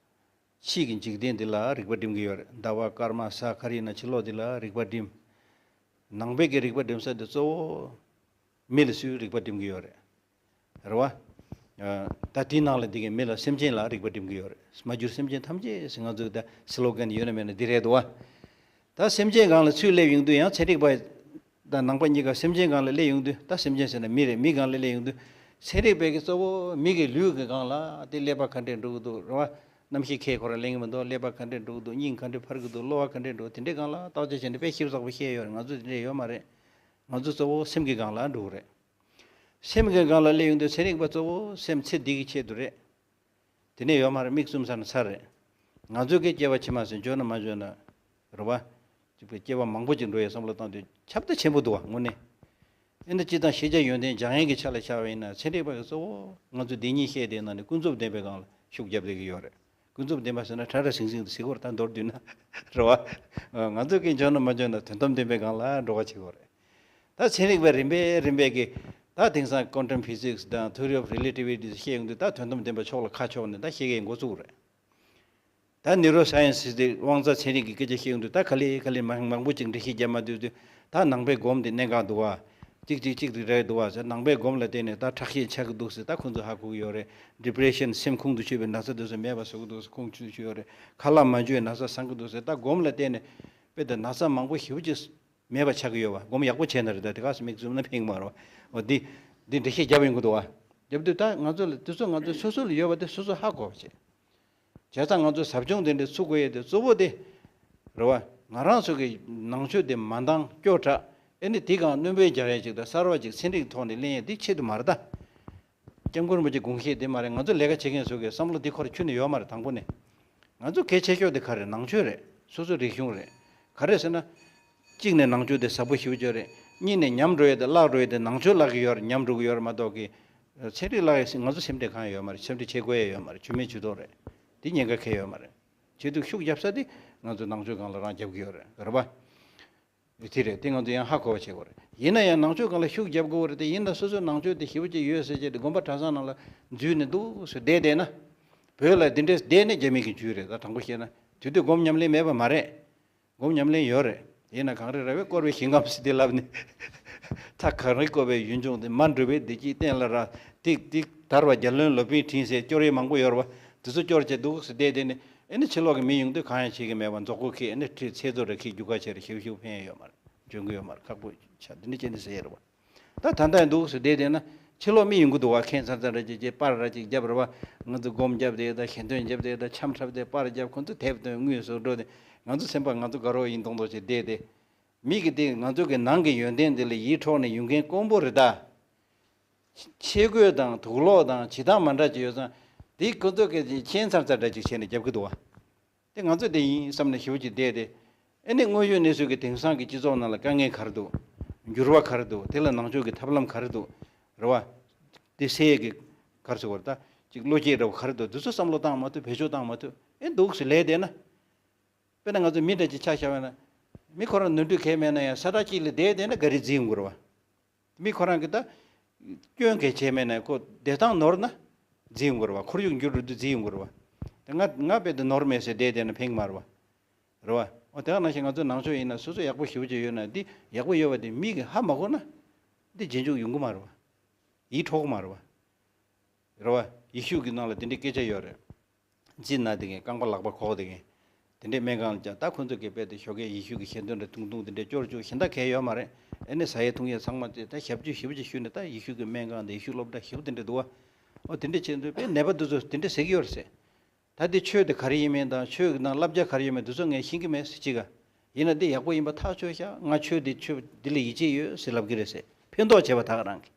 ཕྱི་གི་འཇིག་རྟེན་འདི་ལ་རིག་པ་སྒྲིམ་གྱི་ཡོད་རེད། ཟླ་བ་སྐར་མ་ས་ག་རེ་ཡིན་ན་ཕྱི་ལོགས་འདི་ལ་རིག་པ་སྒྲིམ། ནང་པའི་གི་རིག་པ་སྒྲིམ་ས་འདི་གཙོ་བོ་མི་ལ་སུས་རིག་པ་སྒྲིམ་གྱི་ཡོད་རེད། རེད་བ། ཨ། ད་དེའི་ནང་ལ་འདི་གི་མི་ལ་སེམས་ཅན་ལ་རིག་པ་སྒྲིམ་གྱི་ཡོད་རེད། མ་གྱུར་སེམས་ཅན་ཐམས་ཅད་ཟེར་ང་ཚོའི་ད་སི་ལོ་གན་ཡོད་ན་མེད་ན་འདི་རེད་འདུག་བ། ད་སེམས་ཅན་སྒང་ལ་ཚུར་སླེབས་ཡོང་དུས་ཡང་ཚན་རིག་པ་དང་ནང་པ་གཉིས་ཀ་སེམས་ཅན་སྒང་ལ་སླེབས་ཡོང་དུས། ད་སེམས་ཅན་ཟེར་ན་མི་རེད། མི་སྒང་ལ་སླེབས་ཡོང་དུས་ཚན་རིག་པས་ཀྱི་གཙོ་བོ་མི་གི་ལུས་ཀྱི་སྒང་ལ་དེ་ཀླད་པ་ག་འདྲས་འགྲོ་གི་འདུག་རེད་བ། རྣམ་ཤེས་ཁའི་ཁོ་རང་ལེན་གྱི་མི་འདུག་ཀླད་པ་ག་འདྲས་འགྲོ་གི་འདུག་སྙིང་ག་འདྲས་འཕར་གྱི་འདུག་གློ་བ་ག་འདྲས་འགྲོ། དེ་འདྲའི་སྒང་ལ་བརྟག་དཔྱད་བྱས་ནས་དཔེ་ཞིབ་ཚགས་པོ་བཤད་ཡོད་རེད། ང་ཚོ་དེ་འདྲས་ཡོད་མ་རེད། ང་ཚོ་གཙོ་བོ་སེམས་ཀྱི་སྒང་ལ་འགྲོ་གི་རེད། སེམས་ཀྱི་སྒང་ལ་སླེབས་ཡོང་དུས་ཚན་རིག་པ་གཙོ་བོ་སེམས་ཚེ་འདི་གི་ཆེད་དུ་རེད། དེ་ནས་ཡོད་མ་རེད། མིག་བཙུམ་ཚར་ན་ཚར་རེད། ང་ཚོའི་གི་སྐྱེ་བ་ཕྱི་མ་ཟེར་འབྱོར་ན་མ་འབྱོར་ན་རེད་བ། ཅིག་པའི་སྐྱེ་བ་མང་པོ་ཅིག་འགྲོ་ཡའི་བསམ་བློ་བཏང་དུས་ཁྱབ་གདལ་ཆེན་པོ་འདུག་བ་དངོས་གནས། ཨེ་འདི་སྤྱི་དང་ཤེས་བྱ་ཡོན་ཏན་སྦྱང་ཡས་ཀྱི་ཆ་ལ་བཞག་པ་ཡིན་ན་ཚན་རིག་པ་གི་གཙོ་བོ་ང་ཚོ་འདི་ཉིད་བཤད་དེ་ནང་ནས་ཀུན་རྫོབ་བདེན་པའི་སྒང་ལ་ཤུགས་རྒྱབ་བསྡད་ཀྱི་ཡོད་རེད། ཀུན་རྫོབ་བདེན་པ་ཟེར་ན་ཁྲ་ཁྲ་ཟིང་ཟིང་དུ་ཟེར་གྱི་ཡོད་རེད། ད་མདོར་བསྡུས་ན་རེད་བ། ང་ཚོ་གི་འབྱོར་ན་མ་འབྱོར་ན་དོན་དམ་བདེན་པའི་སྒང་ལ་འགྲོ་བ་བྱེད་ཀྱི་ཡོད་རེད། ད་ཚན་རིག་པས་རིམ་པས་རིམ་པས་ཀྱི་ད་དེང་སང་quantum physics་དང་theory of relativity་ཞེས་ཡོང་དུས་ད་དོན་དམ་བདེན་པ་ཕྱོགས་ལ་ཁ་ཕྱོགས་ནས་ད་ཤེས་ཀྱི་འགོ་བཙུགས་རེད། ད་neuroscience་དེ་དབང་རྩ་ཚན་རིག་གི་སྐད་ཆ་ཤེས་ཡོང་དུས་ད་ག་ལེ་ག་ལེ་མང་མང་པོ་ཅིག་འགྲེལ་བཤད་རྒྱབ་མ་ཐུབ་དུས་ད་ནང་པའི་སྒོམ་དེ་གནད་འགག་འདུག་བ། ཅིག་ཅིག་ཅིག་ཏུ་རེད་འདུག་བ་ཟེར། ནང་པའི་སྒོམ་ལ་བརྟེན་ནས་ད་ཁྲག་ཤེད་ཆག་གི་འདུག་ཟེར་ད་ཁོང་ཚོ་ཧ་གོ་གི་ཡོད་རེད། depression་སེམས་ཁོང་དུ་ཆུད་པའི་ན་ཚ་དེ་ཚོ་མེད་པ་བཟོ་གི་འདུག་ཟེར་ཁོང་ཚོས་ཞུ་ཡོད་རེད། ཁ་ལག་མ་འཇུ་བའི་ན་ཚ་སངས་གི་འདུག་ཟེར། ད་སྒོམ་ལ་བརྟེན་ནས་དཔེ་དེ་ན་ཚ་མང་པོ་ཞེ་པོ་ཅིག་མེད་པ་ཆགས་ཀྱི་ཡོད་བ། སྒོམ་ཡག་པོ་བྱས་ན་རེད། ད་དེ་ག་སེ་མིག་བཙུམ་ན་ཕན་གི་མ་རེད་བ། འོ་འདི་འདི་འགྲེལ་བཤད་རྒྱབ་ཡོང་གི་འདུག་བ། རྒྱབ་དུས་ད་ང་ཚོ་ལ་དེ་ཚོ་ང་ཚོ་སོ་སོ་ལ་ཡོད་པ་དེ་སོ་སོ་ཧ་གོ་བ་བྱེད། བྱས་ཙང་ང་ཚོ་ཟབ་སྦྱོང་དེ་འདྲ་ཚུགས་དགོས་ཡས་དེ་གཙོ་བོ་དེ་རེད་བ། ང་རང་ཚོ་གི་ནང་ཆོས་དེ་མ་འདང་སྐྱོ་དྲགས། ཨེ་ནི་དེ་གང་སྣོན་པ་རྒྱག་ཡས་ཅིག་དང་གསར་བ་ཅིག་ཚན་རིག་ཐོག་ནས་གླེང་ཡས་དེ་ཆེད་དུ་མ་རེད་ད། སྐྱབས་མགོན་རིན་པོ་ཆེ་དགོངས་བཞེད་དེ་མ་རེད། ང་ཚོ་ལས་ཀ་བྱེད་མཁན་ཚོ་གི་བསམ་བློ་དེ་ཁོ་རང་ཁྱོན་ནས་ཡོད་མ་རེད། དང་པོ་ནས་ང་ཚོ་གལ་ཆེ་ཤོས་དེ་ག་རེད། ནང་ཆོས་རེད། སོ་སོ་རིག་གཞུང་རེད། ག་རེ་ཟེར་ན། གཅིག་ནས་ནང་ཆོས་དེ་ཟབ་པོ་ཞེ་པོ་ཅིག་རེད། གཉིས་ནས་ཉམས་འགྲོ་ཡས་དེ་བརླག་འགྲོ་ཡས་དེ་ནང་ཆོས་བརླག་གི་ཡོད་རེད། ཉམས་འགྲོ་གི་ཡོད་རེད་མ་གཏོགས་གི། ཚན་རིག་བརླག་ཡས་ཟེར་ང་ཚོ་སེམས་ཁྲལ་གང་ཡང་ཡོད་མ་རེད། སེམས་ཁྲལ་བྱེད་དགོས་ཡས་ཡོད་མ་རེད། ཇུས་མེད་ཇུས་གཏོགས་རེད། དེ་ཉེན་ཁ་གང་ཡང་ཡོད་མ་རེད། བྱེད་དུས་ཤུགས་རྒྱབ་ས་དེ་ང་ཚོ་ནང་ཆོས་སྒང་ལ་རང་རྒྱབ་གི་ཡོད་རེད། རེད་པ། དེ་རེད། དེ་ང་ཚོ་ཡང་ཧ་གོ་བ་བྱེད་དགོས་རེད། ཡིན་ན་ཡང་ནང་ཆོས་སྒང་ལ་ཤུགས་རྒྱབ་དགོས་རེད། དེ་ཡིན་ན་སོ་སོའི་ནང་ཆོས་དེ་ཞེ་པོ་ཅིག་ཡོད་ཟེར་བྱས་དེ་དགོན་པ་གྲྭ་ཚང་ནང་ལ་འཛུལ་ནས་འདུག་སེ་བསྡད་བསྡད་ན། བོད་ལ་འདི་འདྲས་བསྡད་ནས་རྒྱ་མི་གི་རྒྱུས་རེད། ད་དྲང་པོ་བཤད་ན་དེ་དུས་སྒོམ་ཉམས་ལེན་མེད་པ་མ་རེད། སྒོམ་ཉམས་ལེན་ཡོད་རེད། ཡིན་ན་གངས་རི་ར་བས་བསྐོར་བའི་ཞིང་ཁམས་ཟེར་དེ་ལབ་ནས། མཐའ་གངས་རིས་བསྐོར་བའི་ཡུལ་ལྗོངས་དེ་མ་འགྲུབ་པའི་བདེ་སྐྱིད་གཏན་ལ་རག་ཏིག་ཏིག་དར་བ་རྒྱལ་བློན་ལོ་པཎ་ཕྲིན་ཟེར་སྐྱོར་ཡས་མང་པོ་ཡོད་རེད་བ། དེ་ཚོ་སྐྱོར་བྱས་འདུག་སེ་བསྡད་དེ་ནི། ཨེ་ནི་ཕྱི་ལོགས་ཀྱི་མི་ཡོང་དུས་གང་ཡང་བྱེད་ཀྱི་མེད་པ། མཛོག་ཀུ་ཁྱེར་ཨེ་ནི་ཁྲི་ཚེ་རྫོགས་རེ་ཁྱེར་རྒྱུ་ག་ཆེར་ཞིབ་ཞིབ་ཕན་ཡས་ཡོད་མ་རེད། འཇོན་གི་ཡོད་མ་རེད། ཁག་པོ་ཆགས་འདི་འདྲ་བྱས་ནས་ཟེར་ཡས་རེད་བ། ད་ད་ལྟ་ཡང་འདུག་སེ་བསྡད་བསྡད་ན་ཕྱི་ལོགས་མི་ཡོང་གི་འདུག་བ། ཁྱད་མཚར་མཚར་རེ་ཅིག་ཅིག་པར་ར་ཅིག་རྒྱབ་རེད་བ། ང་ཚོ་སྒོམ་རྒྱབ་བསྡད་ད་ཞལ་འདོན་རྒྱབ་བསྡད་ད་འཆམ་འཁྲབ་བསྡད་པར་རྒྱབ། ཁོ་ཚོ་དེབ་དང་དངུལ་སོགས་འགྲོ་དེ་ང་ཚོ་སེམས་པ་ང་ཚོ་དགའ་རོགས་ཡིན་མདོག་མདོག་བྱས་བསྡད་དེ། མི་གི་དེ་ང་ཚོ་གི་ནང་གི་ཡོན་ཏན་དེ་ལ་ཡིད་འཕྲོག་ནས་ཡོང་མཁན་དཀོན་པོ་རེད་ད། ཆས་གོས་དང་དུག་ལོག་དང་བྱེད་སྟངས་མ་འདྲ་ཅིག་ཡོད་ཙང་། དེ་ཁོ་ཚོ་གི་ཁྱད་མཚར་མཚར་འདྲ་ཅིག་བྱས་ནས་རྒྱབ་གི་འདུག་བ། དེ་ང་ཚོ་དེ་ཡིན་བསམ་ནས་ཞེ་པོ་ཅིག་བསྡད་དེ། ཨེ་ནི་དངོས་ཡོད་གནས་ཚུལ་གྱི་དེང་སང་གི་སྤྱི་ཚོགས་ནང་ལ་དཀའ་ངལ་ག་རེ་འདུག་འགྱུར་བ་ག་རེ་འདུག་དེ་ལ་ནང་ཆོས་ཀྱི་ཐབས་ལམ་ག་རེ་འདུག་རེད་བ། དེ་སེལ་ཡས་ཀྱི་ག་རེ་ཟེར་དགོས་རེད་ད། ཅིག་བློ་སྐྱེད་འདྲ་བོ་ག་རེ་འདུག་དེ་ཚོ་བསམ་བློ་བཏང་མ་ཐུབ། བེད་སྤྱོད་བཏང་མ་ཐུབ། ཨེ་འདུག་སེ་ལས་བསྡད་ན། དཔེར་ན་ང་ཚོ་མི་འདྲ་ཅིག་ཆ་བཞག་པ་ན། མི་ཁོ་རང་ནོར་འཁྲུལ་གང་ཡང་མེད་ན་ཡང་ས་ཁྲ་གཅིག་ལ་བསྡད་བསྡད་ན་ག་རེ་བརྫིས་ཡོང་གི་རེད་བ། མི་ཁོ་རང་གིས་ད་སྐྱོན་གང་ཡང་བྱས་མེད་ན་ཁོ་བསྡད་སྟངས་ནོར་ན་བརྫིས་ཡོང་གི་རེད་བ། ཁོར་ཡུག་འགྱུར་འགྲོ་དུས་བརྫིས་ཡོང་གི་རེད་བ། དེ་ང་ང་དཔེ་དེ་ནོར་མེད་ཟེར་བསྡད་བསྡད་ན་ཕན་གི་མ་རེད་བ། རེད་བ། འོ་དེ་ག་ནང་བཞིན་ང་ཚོ་ནང་ཆོས་ཡིན་ན་སོ་སོ་ཡག་པོ་ཞེ་པོ་ཅིག་ཡོད་ན་འདི་ཡག་པོ་ཡོད་པ་དེ་མི་གིས་ཧ་མ་གོ་ན་འདི་རྗེས་འཇུག་ཡོང་གི་མ་རེད་བ། ཡིད་འཕྲོག་གི་མ་རེད་བ། རེད་བ། ཡེ་ཤུ་གི་ནང་ལ་དེ་འདྲའི་སྐད་ཆ་ཡོད་རེད། རྫི་ན་དེ་གིན་རྐང་པ་ལག་པ་ཁོག་དེ་གིན། དེ་འདྲའི་སྨན་ཁང་ལ་བཅར། ད་ཁོ་ཚོ་གིས་དཔེ་དེ་ཞོགས་ཀས་ཡེ་ཤུ་གི་ཞལ་འདོན་འདྲ་ཐུང་ཐུང་དེ་འདྲའི་སྐྱོར་བཅུག་གཞན་དག་གང་ཡང་ཡོད་མ་རེད། ཨེ་ནས་ཟ་ཡས་འཐུང་ཡས་ཚང་མ་དེ་ད་ཞབས་ཕྱི་ཞེ་པོ་ཅིག་ཞུས་ནས་ད་ཡེ་ཤུ་གི་སྨན་ཁང་དང་ཡེ་ཤུ་སློབ་གྲྭ་ཞེ་པོ་དེ་འདྲ་འདུག་བ། ཨོ་དེ་འདྲ་བྱས་ཚུལ་དཔེ་ནད་པ་དེ་ཚོ་དེ་འདྲ་ཟེར་གྱི་ཡོད་རེད་ཟེར། ད་དེ་ཆོས་དེ་ག་རེ་ཡིན་མིན་དང་ཆོས་ཀྱི་ནང་བསླབ་བྱ་ག་རེ་ཡོད་མེད་དེ་ཚོ་ངས་ཤེས་ཀྱི་མེད་ཟེར་གཅིག་ག་ཡིན་ན་འདི་ཡག་པོ་ཡིན་པ་ཐག་ཆོད་ཤག་ང་ཆོས་འདི་ཆོས་འདི་ལ་ཡིད་ཆེས་ཡོད་ཟེར་ལབ་ཀྱི་རེད་ཟེར། ཕན་ཐོགས་བྱས་པ་ད་ག་རང་གི་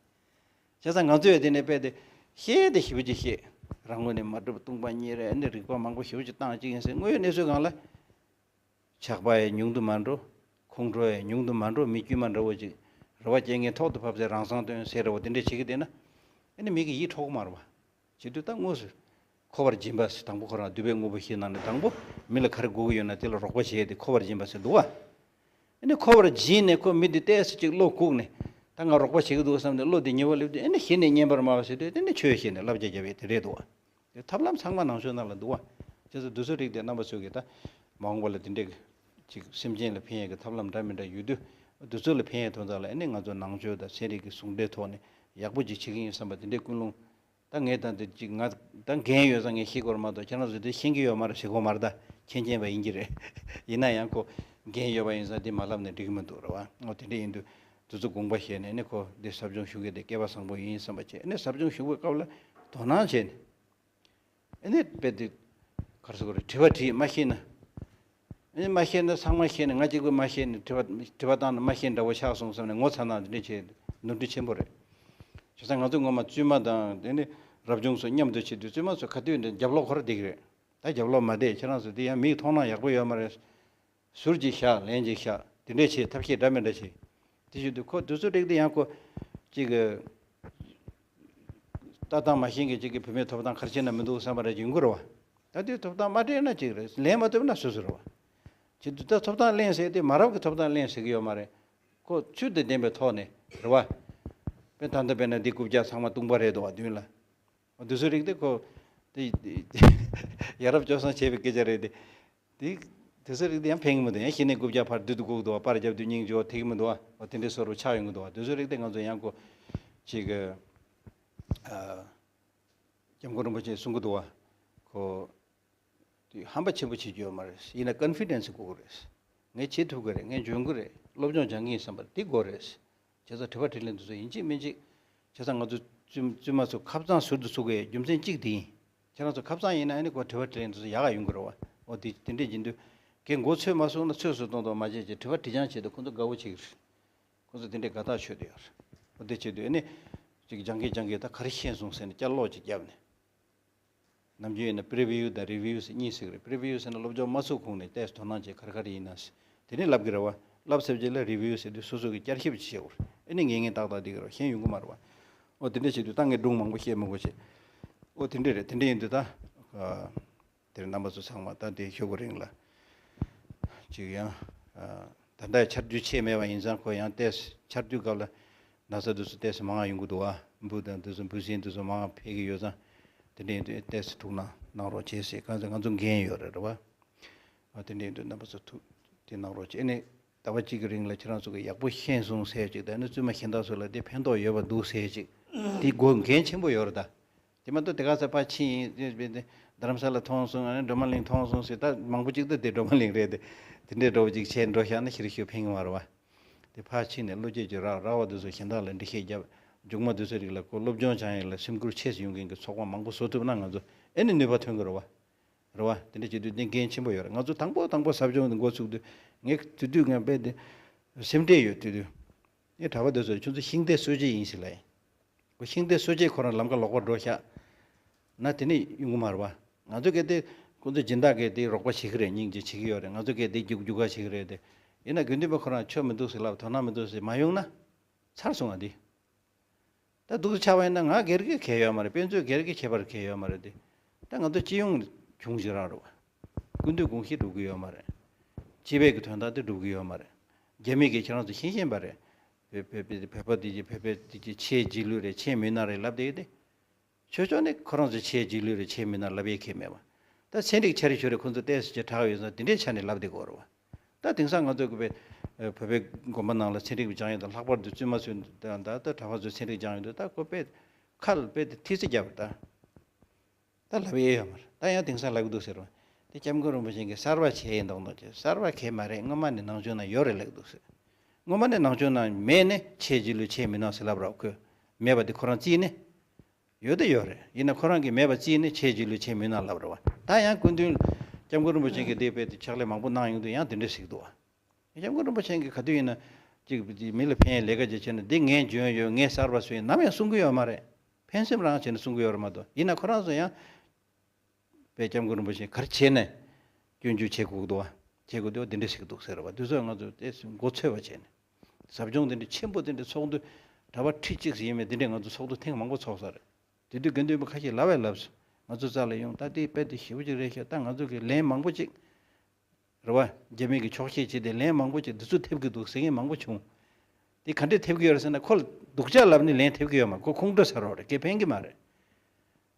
བྱས་ཙང་ང་ཚོས་དེ་ནས་དཔེ་དེ་བཤད་དེ་ཞེ་པོ་ཅིག་བཤད། རང་ངོས་ནས་མ་གྲུབ་སྟོང་པ་ཉིད་རེད། འདི་རིགས་པ་མང་པོ་ཞེ་པོ་ཅིག་བཏང་གཅིག་ཡིན་ཟེར། དངོས་ཡོད་གནས་ཚུལ་སྒང་ལ། ཇག་པ་ཡང་ཉུང་དུ་མ་འགྲོ། ཁོང་ཁྲོ་ཡང་ཉུང་དུ་མ་འགྲོ། མི་དཀྱུས་མ་འདྲ་བོ་ཅིག་རེ་བ་རྒྱལ་ངན་ཐོག་ཏུ་བབས་ཚེ་རང་སང་སྟོན་ཟེར་འདྲ་བོ་དེ་འདྲ་བྱེད་ཀྱི་བསྡད་ན། ཨ་ནི་མི་གི་ཡིད་འཕྲོག་གི་མ་རེད་བ། བྱེད་དུས་ད་དངོས་སུ། མཁོ་བར་སྦྱིན་པ་ཟེར་དང་པོ་ཁོ་རང་འདུས་པའི་དངོས་པོ་བཞི་ནང་ནས་དང་པོ་མི་ལ་ག་རེ་དགོས་ཀྱི་ཡོད་ན་དེ་ལ་རོགས་པ་བྱས་ཏེ་མཁོ་བར་སྦྱིན་པ་ཟེར་འདུག་བ། ཨ་ནི་མཁོ་བར་སྦྱིན་ནས་ཁོ་མི་འདི་ཏོག་ཙམ་ཅིག་བློ་བཀུག་ནས་ད་ང་རོགས་པ་བྱེད་ཀྱི་འདུག་བསམ་ནས་བློ་འདི་ཉེ་བར་སླེབས་དུས་ཨ་ནི་གཞི་ནས་སྙན་པར་སྨྲ་བ་ཟེར་དུས་དེ་ནི་ཆོས་བཤད་ནས་བསླབ་བྱ་བརྒྱབ་པའི་དེ་རེད་འདུག་བ། དེ་ཐབས་ལམ་ཚང་མ་ནང་ཆོས་ནང་ལ་འདུག་བ། བྱས་ཙང་འདི་ཚོ་རིགས་དེ་རྣམ་པ་ཚོས་ཀྱིས་ད་མ་འོངས་པ་ལ་དེ་འདྲའི་ཅིག་སེམས་ཅན་ལ་ཕན་ཡས་ཀྱི་ཐབས་ལམ་འདྲ་མི་འདྲ་ཡོད་དུས་འདི་ཚོ་ལ་ཕན་ཡས་ཐོན་ཙང་ལ་ཨ་ནི་ང་ཚོ་ནང་ཆོས་དང་ཚན་རིག་གི་ཟུང་འབྲེལ་ཐོག་ནས་ཡག་པོ་ཅིག་བྱེད་ཀྱི་ཡིན་བསམ་པ་དེ་འདྲའི་ཀུན་སློང་། ད་ངས་ད་འདི་ཅིག་ང་ད་འགན་ཡོད་ཙང་ངས་ཤེས་དགོས་རེད་མ་གཏོགས་ཁྱེད་རང་ཚོ་འདི་ཤེས་ཀྱི་ཡོད་མ་རེད་ཟེར་དགོས་མ་རེད། ད་མཁྱེན་མཁྱེན་པ་ཡིན་གྱི་རེད། ཡིན་ན་ཡང་ཁོ་འགན་ཡོད་པ་ཡིན་ཙང་འདི་མ་ལབ་ནས་འགྲིག་གི་མི་འདུག་རེད་བ། འོ་དེ་འདྲ་ཡིན་དུས་དེ་ཚོ་དགོངས་པ་བཞེས་ནས་ཨ་ནི་ཁོ་འདི་ཟབ་སྦྱོང་ཞུ་མཁན་དེ་སྐལ་པ་བཟང་པོ་ཡིན་བསམ་པ་བྱས། ཨ་ནི་ཟབ་སྦྱོང་ཞུ་བའི་སྐབས་ལ་དོ་སྣང་བྱས་ནས། ཨ་ནི་དཔེ་དེ་ག་རེ་ཟེར་དགོས་རེད། དྲི་བ་དྲིས་མ་ཤེས་ན། ཨ་ནི་མ་ཤེས་ན་ཚང་མ་ཤེས་ནས་ང་གཅིག་པུ་མ་ཤེས་ནས་དྲི་བ་དྲི་བ་བཏང་ན་མ་ཤེས་འདྲ་བོ་ཆགས་སོང་བསམ་ནས་ངོ་ཚ་ན་འདི་འདྲ་བྱས་ནོར་འཁྲུལ་ཆེན་པོ་རེད། བྱས་ཙང་ང་ཚོ་སྔོན་མ་བཙུན་མ་དང་དེ་ནི་རབ་བྱུང་ཚོ་མཉམ་དུ་བྱེད་དུས་བཙུན་མ་ཚོ་ག་དུས་འདི་རྒྱབ་ལོག་ཁོ་ར་བསྡད་ཀྱི་རེད། ད་རྒྱབ་ལོག་མ་བསྡད། ཁྱེད་རང་ཚོ་འདི་ཡང་མིག་མཐོང་སྣང་ཡག་པོ་ཡོད་མ་རེད། ཟུར་གཅིག་བཞག་ལན་གཅིག་བཞག་དེ་འདྲས་བྱེད། ཐབས་ཤེས་འདྲ་མི་འདྲ་བྱེད། དེ་བཞིན་དུ་ཁོ་དུས་ཚོད་རིགས་དེ་ཡང་ཁོ་གཅིག་གི་ལྟ་སྟངས་མ་ཤེས་མཁན་གཅིག་གི་བུད་མེད་ཐོབ་ཐང་ག་རེ་བྱས་ན་མི་འདུག་བསམ་པ་རེ་ཅིག་ཡོང་གི་རེད་བ། ད་དེ་ཐོབ་ཐང་མ་སྤྲད་ན་གཅིག་རེད། ལན་མ་ཐོབ་ན་སོ་སོ་རེད་བ། བྱེད་དུས་ད་ཐོབ་ཐང་ལེན་ཟེར་དེ་མ་རབས་ཀྱི་ཐོབ་ཐང་ལེན་ཟེར་གྱི་ཡོད་མ་རེད། ཁོ་ཚུལ་དང་ལྡན་པའི་ཐོག་ནས་རེད་བ། དཔེ་ད་ལྟ་དཔེར་ན་འདི་རྐུབ་བཀྱག་ཚང་མ་བཏུང་པ་རེད་འདུག་བ་མདུན་ལ། འོ་དེ་ཚོའི་རིགས་དེ་ཁོ་དེ་ཡ་རབས་སྤྱོད་བཟང་བྱས་པའི་སྐད་ཆ་རེད་དེ། དེ་དེ་ཚོའི་རིགས་དེ་ཡང་ཕན་གྱི་མི་འདུག་ཡང་གཞི་ནས་རྐུབ་བཀྱག་ཕར་བསྡུས་དུ་བཀུག་འདུག་བ། པར་རྒྱབ་དུས་སྙིང་རྗེ་བོ་དེ་གི་མི་འདུག་བ། འོ་དེ་འདྲའི་བཟོ་འདྲ་ཆགས་ཡོང་གི་འདུག་བ། དེ་ཚོའི་རིགས་དེ་ང་ཚོ་ཡང་ཁོ་ཅིག་གི་ཨ། སྐྱབས་མགོན་རིན་པོ་ཆེས་གསུང་གི་འདུག་བ། ཁོ་དེ་ཧམ་པ་ཆེན་པོ་བྱེད་རྒྱུ་ཡོད་མ་རེད། ཡིན་ན་ཀོན་ཕི་ཌེན་སི་དགོས་ཀྱི་རེད། ངས་བྱེད་ཐུབ་ཀྱི་རེད། ངས་འཇོན་གྱི་རེད། སློབ་སྦྱོང་སྦྱང་གི་ཡིན་བསམ་པ་དེ་དགོས་རེད། བྱས་ཙང་དྲི་བ་དྲིས་ལན་དེ་ཚོ་ཡིན་གཅིག་མིན་གཅིག་བྱས་ཙང་ང་ཚོ་བཙུན་བཙུན་མ་ཚོ་ཁ་སང་ཟུར་དུ་བཙུགས་པའི་རྒྱུ་མཚན་གཅིག་དེ་ཡིན། ཁྱེད་རང་ཚོ་ཁ་སང་ཡིན་ན་ཨ་ནི་ཁོ་དྲི་བ་དྲིས་ལན་དེ་ཚོ་ཡག་ག་ཡོང་གི་རེད་བ། འོ་དེ་དེ་འདྲས་ཡིན་དུས་ཁྱེད་མགོ་ཚོས་མ་སོང་ན་ཚོས་སུ་གཏོང་གཏོང་མ་བྱེད་ཅེས་དྲི་བ་དྲི་རྐྱང་བྱེད་དུས་ཁོ་ཚོ་དགའ་བོ་བྱེད་ཀྱི་རེད། ཁོ་ཚོ་དེ་འདྲའི་དགའ་ཐག་ཆོད་དུ་ཡོད་རེད། འོ་དེ་བྱེད་དུས་ཨ་ནི་ཅིག་སྦྱང་གི་སྦྱང་གི་ད་ག་རེ་ཤེས་སོང་ཟེར་ནས་བསྐྱར་ཀློག་ཅིག་བརྒྱབ་ནས། ནམ་རྒྱུན་ཡིན་ན་པི་རི་བིའུ་དང་རི་བིའུ་ཟེར་གཉིས་ཟེར་གི་རེད། པི་རི་བིའུ་ཟེར་ན་སློབ་སྦྱོང་མ་ཚུགས་གོང་ནས་ཏོག་ཙམ་དོ་སྣང་བྱས་ག་རེ་ག་རེ་ཡིན་ན་ཟེར་དེ་ནས་ལབ་གི་རེད་བ། ལབ་ཚར་རྗེས་ལ་རི་བིའུ་ཟེར་དུས་སོ་སོ་གི་བསྐྱར་ཞིབ་བྱེད་དགོས་རེད། ཨ་ནི་ངེས་ངེས་ཏག་ཏག་འགྲིག་གི་རེད་བ། གཞན་ཡོང་གི་མ་རེད་བ། ཨོ་དེ་འདྲ་བྱེད་དུས་ད་ངས་སྒྲུང་མང་པོ་བཤད་མི་དགོས་བྱས། ཨོ་དེ་འདྲ་རེད། དེ་འདྲ་ཡིན་དུས་ད། དེར་རྣམ་པ་ཚོ་ཚང་མ་ད་དེ་ཞོགས་པ་རིང་ལ་ཅིག་ཡང་ད་ལྟ་ཆར་དུས་ཆད་མེད་པ་ཡིན་ཙང་ཁོ་ཡང་ཏོག་ཙམ་ཆར་དུས་སྐབས་ལ་ན་ཚ་དེ་ཚོ་ཏོག་ཙམ་མང་ཡོང་གི་འདུག་བ། འབུ་དང་དེ་ཚོ་འབུ་སྲིན་དེ་ཚོ་མང་འཕེལ་གྱི་ཡོད་ཙང་དེ་འདྲ་ཡིན་དུས་ཏོག་ཙམ་ཐུགས་སྣང་གནང་རོགས་བྱེད་ཟེར། གང་ཟེར་ང་ཚོ་འགན་ཡོད་རེད་རེད་བ། དེ་འདྲ་ཡིན་དུས་རྣམ་པ་ཚོ་ཐུགས་དེ་གནང་རོགས་བྱེད། ཨ་ནི་ཟླ་བ་གཅིག་གི་རིང་ལ་ཁྱེད་རང་ཚོ་གིས་ཡག་པོ་ཤེས་སོང་ཟེར་ཅིག་དང་ནི་བཙུན་མ་གཞན་དག་ཚོ་ལ་དེ་ཕན་ཐོགས་ཡོད་པ་འདུག་ཟེར་ཅིག་དེ་དགོས་འགན་ཆེན་པོ་ཡོད་རེད་ད། དེ་མ་གཏོགས་དེ་ག་ས་ཕར་ཕྱིན་ཡིན་རྡ་རམ་ས་ལ་མཐོང་སོང་། ཨ་ནི་སྒྲོལ་མ་གླིང་མཐོང་སོང་ཟེར། ད་མང་པོ་ཅིག་ད་དེ་སྒྲོལ་མ་གླིང་རེད་དེ། དེ་འདྲའི་འགྲོ་བ་ཅིག་བྱས་འགྲོ་བཞག་ན་ཤི་རི་ཤི་ཕན་གི་མ་རེད་བ། དེ་ཕར་ཕྱིན་ནས་བློ་སྐྱེད་ཅིག་རག་རག་པ་དེ་ཚོ་གཞན་དག་ལ་འགྲེལ་བཤད་རྒྱབ། མཇུག་མ་དེ་ཚོ་རིགས་ལ་ཁོ་སློབ་སྦྱོང་སྦྱང་ཡས་ལ་སེམས་ཁུར་ཆེ་ཙམ་ཡོང་མཁན་གྱི་ཚོགས་པ་མང་པོ་བཟོ་ཐུབ་ན་ང་ཚོ་ཨེ་ནི་ནུས་པ་ཐོན་གི་རེད་བ། རེད་བ། དེ་འདྲ་བྱེད་དུས་དེ་འགན་ཆེན་པོ་ཡོད་རེད། ང་ཚོ་དང་པོ་དང་པོ་ཟབ་སྦྱོང་འདི་འགོ་ཚུགས་དུས་ངས་དེ་དུས་ངས་དཔེ་དེ་སེམས་ཁྲལ་ཡོད་དེ་དུས། ངས་གྲྭ་པ་དེ་ཚོར་ཁྱོད་ཚོ་ཤིང་རྟའི་སྲོལ་འབྱེད་ཡིན་ཟེར་ལབ་ཡིན། ཁོ་ཤིང་རྟའི་སྲོལ་འབྱེད་ཁོ་རང་ལམ་ཁ་ལོག་པར་འགྲོ་ཤག་ན་དེ་ནི་ཡོང་གི་མ་རེད་བ། ང་ཚོ་གལ་ཏེ་ཁོ་ཚོ་སྦྱིན་བདག་གིས་དེ་རོགས་པ་བྱེད་ཀྱི་རེད། སྙིང་རྗེ་བྱེད་ཀྱི་ཡོད་རེད། ང་ཚོ་གལ་ཏེ་རྒྱུག་རྒྱུག་ག་བྱེད་ཀྱི་རེད་དེ། ཡིན་ན་དགེ་འདུན་པ་ཁོ་རང་ཆོ་མི་འདུག་ཟེར་ལབ། དོ་སྣང་མི་འདུག་ཟེར་མ་ཡོང་ན་ཚར་སོང་བ་འདི། ད་སྡུག་ཆགས་པ་ཡིན་ན་ང་སྒེར་གྱི་གལ་ཡོད་མ་རེད། དཔེ་མཛོད་སྒེར་གྱི་ཁྱད་པར་གལ་ཡོད་མ་རེད་དེ། ད་ང་ཚོ་སྤྱི་ཡོངས་བྱུང་ཞིག་རང་རེད་བ། ཀུན་འདུས་དགོངས་གཞི་འགྲུབ་ཀྱི་ཡོད་མ་རེད། སྤྱི་པའི་གི་དོན་དག་དེ་འགྲུབ་ཀྱི་ཡོད་མ་རེད། རྒྱ་མི་གིས་ཁྱེད་རང་ཚོ་ཤེས་བཞིན་པ་རེད། བོད་བོད་བོད་བོད་པ་དེ་གྱི་བོད་པའི་དེ་གྱི་ཆེས་རྗེས་ལུས་རེད། ཆེས་མི་སྣ་རེད་ལབ་བསྡད་ཡོད་དེ། ཆོས་ཕྱོགས་ནས་ཁོ་རང་ཚོ་ཆེས་རྗེས་ལུས་རེད། ཆེས་མི་སྣ་ལབ་ཡས་ཁེལ་མེད་པ། ད་ཚན་རིག་འཆར་གཞི་རེད། ཁོ་ཚོ་ཏོག་ཙམ་ཅིག་དྲག་ཡོད་ཙང་དེ་འདྲའི་ཆ་ནས་ལབ་བསྡད་ཀྱི་ཡོད་རེད་བ། ད་དེང་སང་ང་ཚོ་གི་བོད་བོད་པའི་དགོན་པ་ནང་ལ་ཚན་རིག་སྦྱང་ཡས་དང་། ལྷག་པར་དུ་བཙུན་མ་ཚོས་ད་ད་ད་གྲྭ་པ་ཚོས་ཚན་རིག་སྦྱང་ཡས་དུས་ད་ཁོ་དཔེ་ཁ་ལ་དཔེ་དེ་ཐིག་ཚིག་བརྒྱབ་པ་ད། ད་ལབ་ཡས་ཡོད་མ་རེད། ད་ཡང་དེང་སང་ལབ་ཀྱི་འདུག་ཟེར་བ། དེ་སྐྱབས་མགོན་རིན་པོ་ཆེ་གིས་གསར་པ་བྱས་ཡིན་མདོག་མདོག་བྱས། གསར་པ་གང་ཡང་མ་རེད། སྔོན་མ་ནས་ནང་ཆོས་ནང་ཡོད་རེད་ལབ་ཀྱི་འདུག་ཟེར། སྔོན་མ་ནས་ནང་ཆོས་ནང་མེད་ནས་ཆེས་རྗེས་ལུས་ཆེས་མི་སྣ་ཟེར་ལབ་རོགས། ཁོས་མེད་པ་དེ་ཁོ་རང་བརྩིས་ནས། ཡོད་དེ་ཡོད་རེད། ཡིན་ན་ཁོ་རང་གིས་མེད་པ་བརྩིས་ནས་ཆེས་རྗེས་ལུས་ཆེས་མི་སྣ་ལབ་རེད་བ། ད་ཡང་སྐུ་མདུན་སྐྱབས་མགོན་རིན་པོ་ཆེ་གིས་དེ་དཔེ་དེ་ཕྱག་ལས་མང་པོ་གནང་ཡོང་དུས་ཡང་དེ་འདྲ་ཞིག་འདུག་བ། སྐྱབས་མགོན་རིན་པོ་ཆེ་གིས་ག་དུས་ཡིན་ན་ཅིག་མི་ལ་ཕན་ཡས་ལས་ཀ་ཅིག་བྱས་ན་འདི་ངས་འཇོན་ཡོད། ངས་གསར་པ་བཟོས་ཡིན་ནམ་ཡང་གསུང་གི་ཡོད་མ་རེད། ཕན་སེམས་རང་བྱས་ནས་གསུང་གི་ཡོད་རེད་མ་གཏོགས། ཡིན་ན་ཁོ་རང་ཚོ་ཡང་དཔེ་སྐྱབས་མགོན་རིན་པོ་ཆེ་ག་རེ་བྱས་ནས་སྐྱོན་བརྗོད་བྱེད་དགོས་འདུག་བ། བྱེད་དགོས་འདུག་བ། འདི་འདྲ་ཞིག་འདུག་ཟེར་བ། འདི་ཚོ་ང་ཚོ་དེ་མགོ་ཚོས་པ་བྱས་ནས། ཟབ་སྦྱོང་འདི་འདྲ་ཆེན་པོ་འདི་འདྲ་ཚོགས་འདུ་གྲྭ་པ་ཁྲི་གཅིག་ཙམ་ཡིན་མིན་འདི་འདྲ་ང་ཚོ་ཚོགས་འདུ་ཐེངས་མང་པོ་ཚོགས་ས་རེད། དེ་དུས་དགེ་འདུན་པ་ཁ་ཤས་ལབ་པས་ལབ་སོང་། ང་ཚོ་རྩ་ལ་ཡོང་། ད་དེ་དཔེ་དེ་ཞེ་པོ་ཅིག་རེད་ཤག་ད་ང་ཚོ་གི་ལན་མང་པོ་ཅིག་རེད་བ། རྒྱ་མི་གི་འཁྱོག་བཤད་བྱས་ཏེ་ལན་མང་པོ་ཅིག་འདི་ཚོ་ཐེབས་ཀྱི་འདུག་ཟེར་མཁན་མང་པོ་བྱུང་། དེ་ག་འདྲས་ཐེབས་ཀྱི་ཡོད་རེད་ཟེར་ན། ཁོ་ལ་སྡུག་ཅག་ལབ་ནས་ལན་ཐེབས་ཀྱི་ཡོད་མ་རེད། ཁོ་ཁོང་ཁྲོ་ཟ་རོགས་རེད། སྐད་ཕན་གྱི་མ་རེད།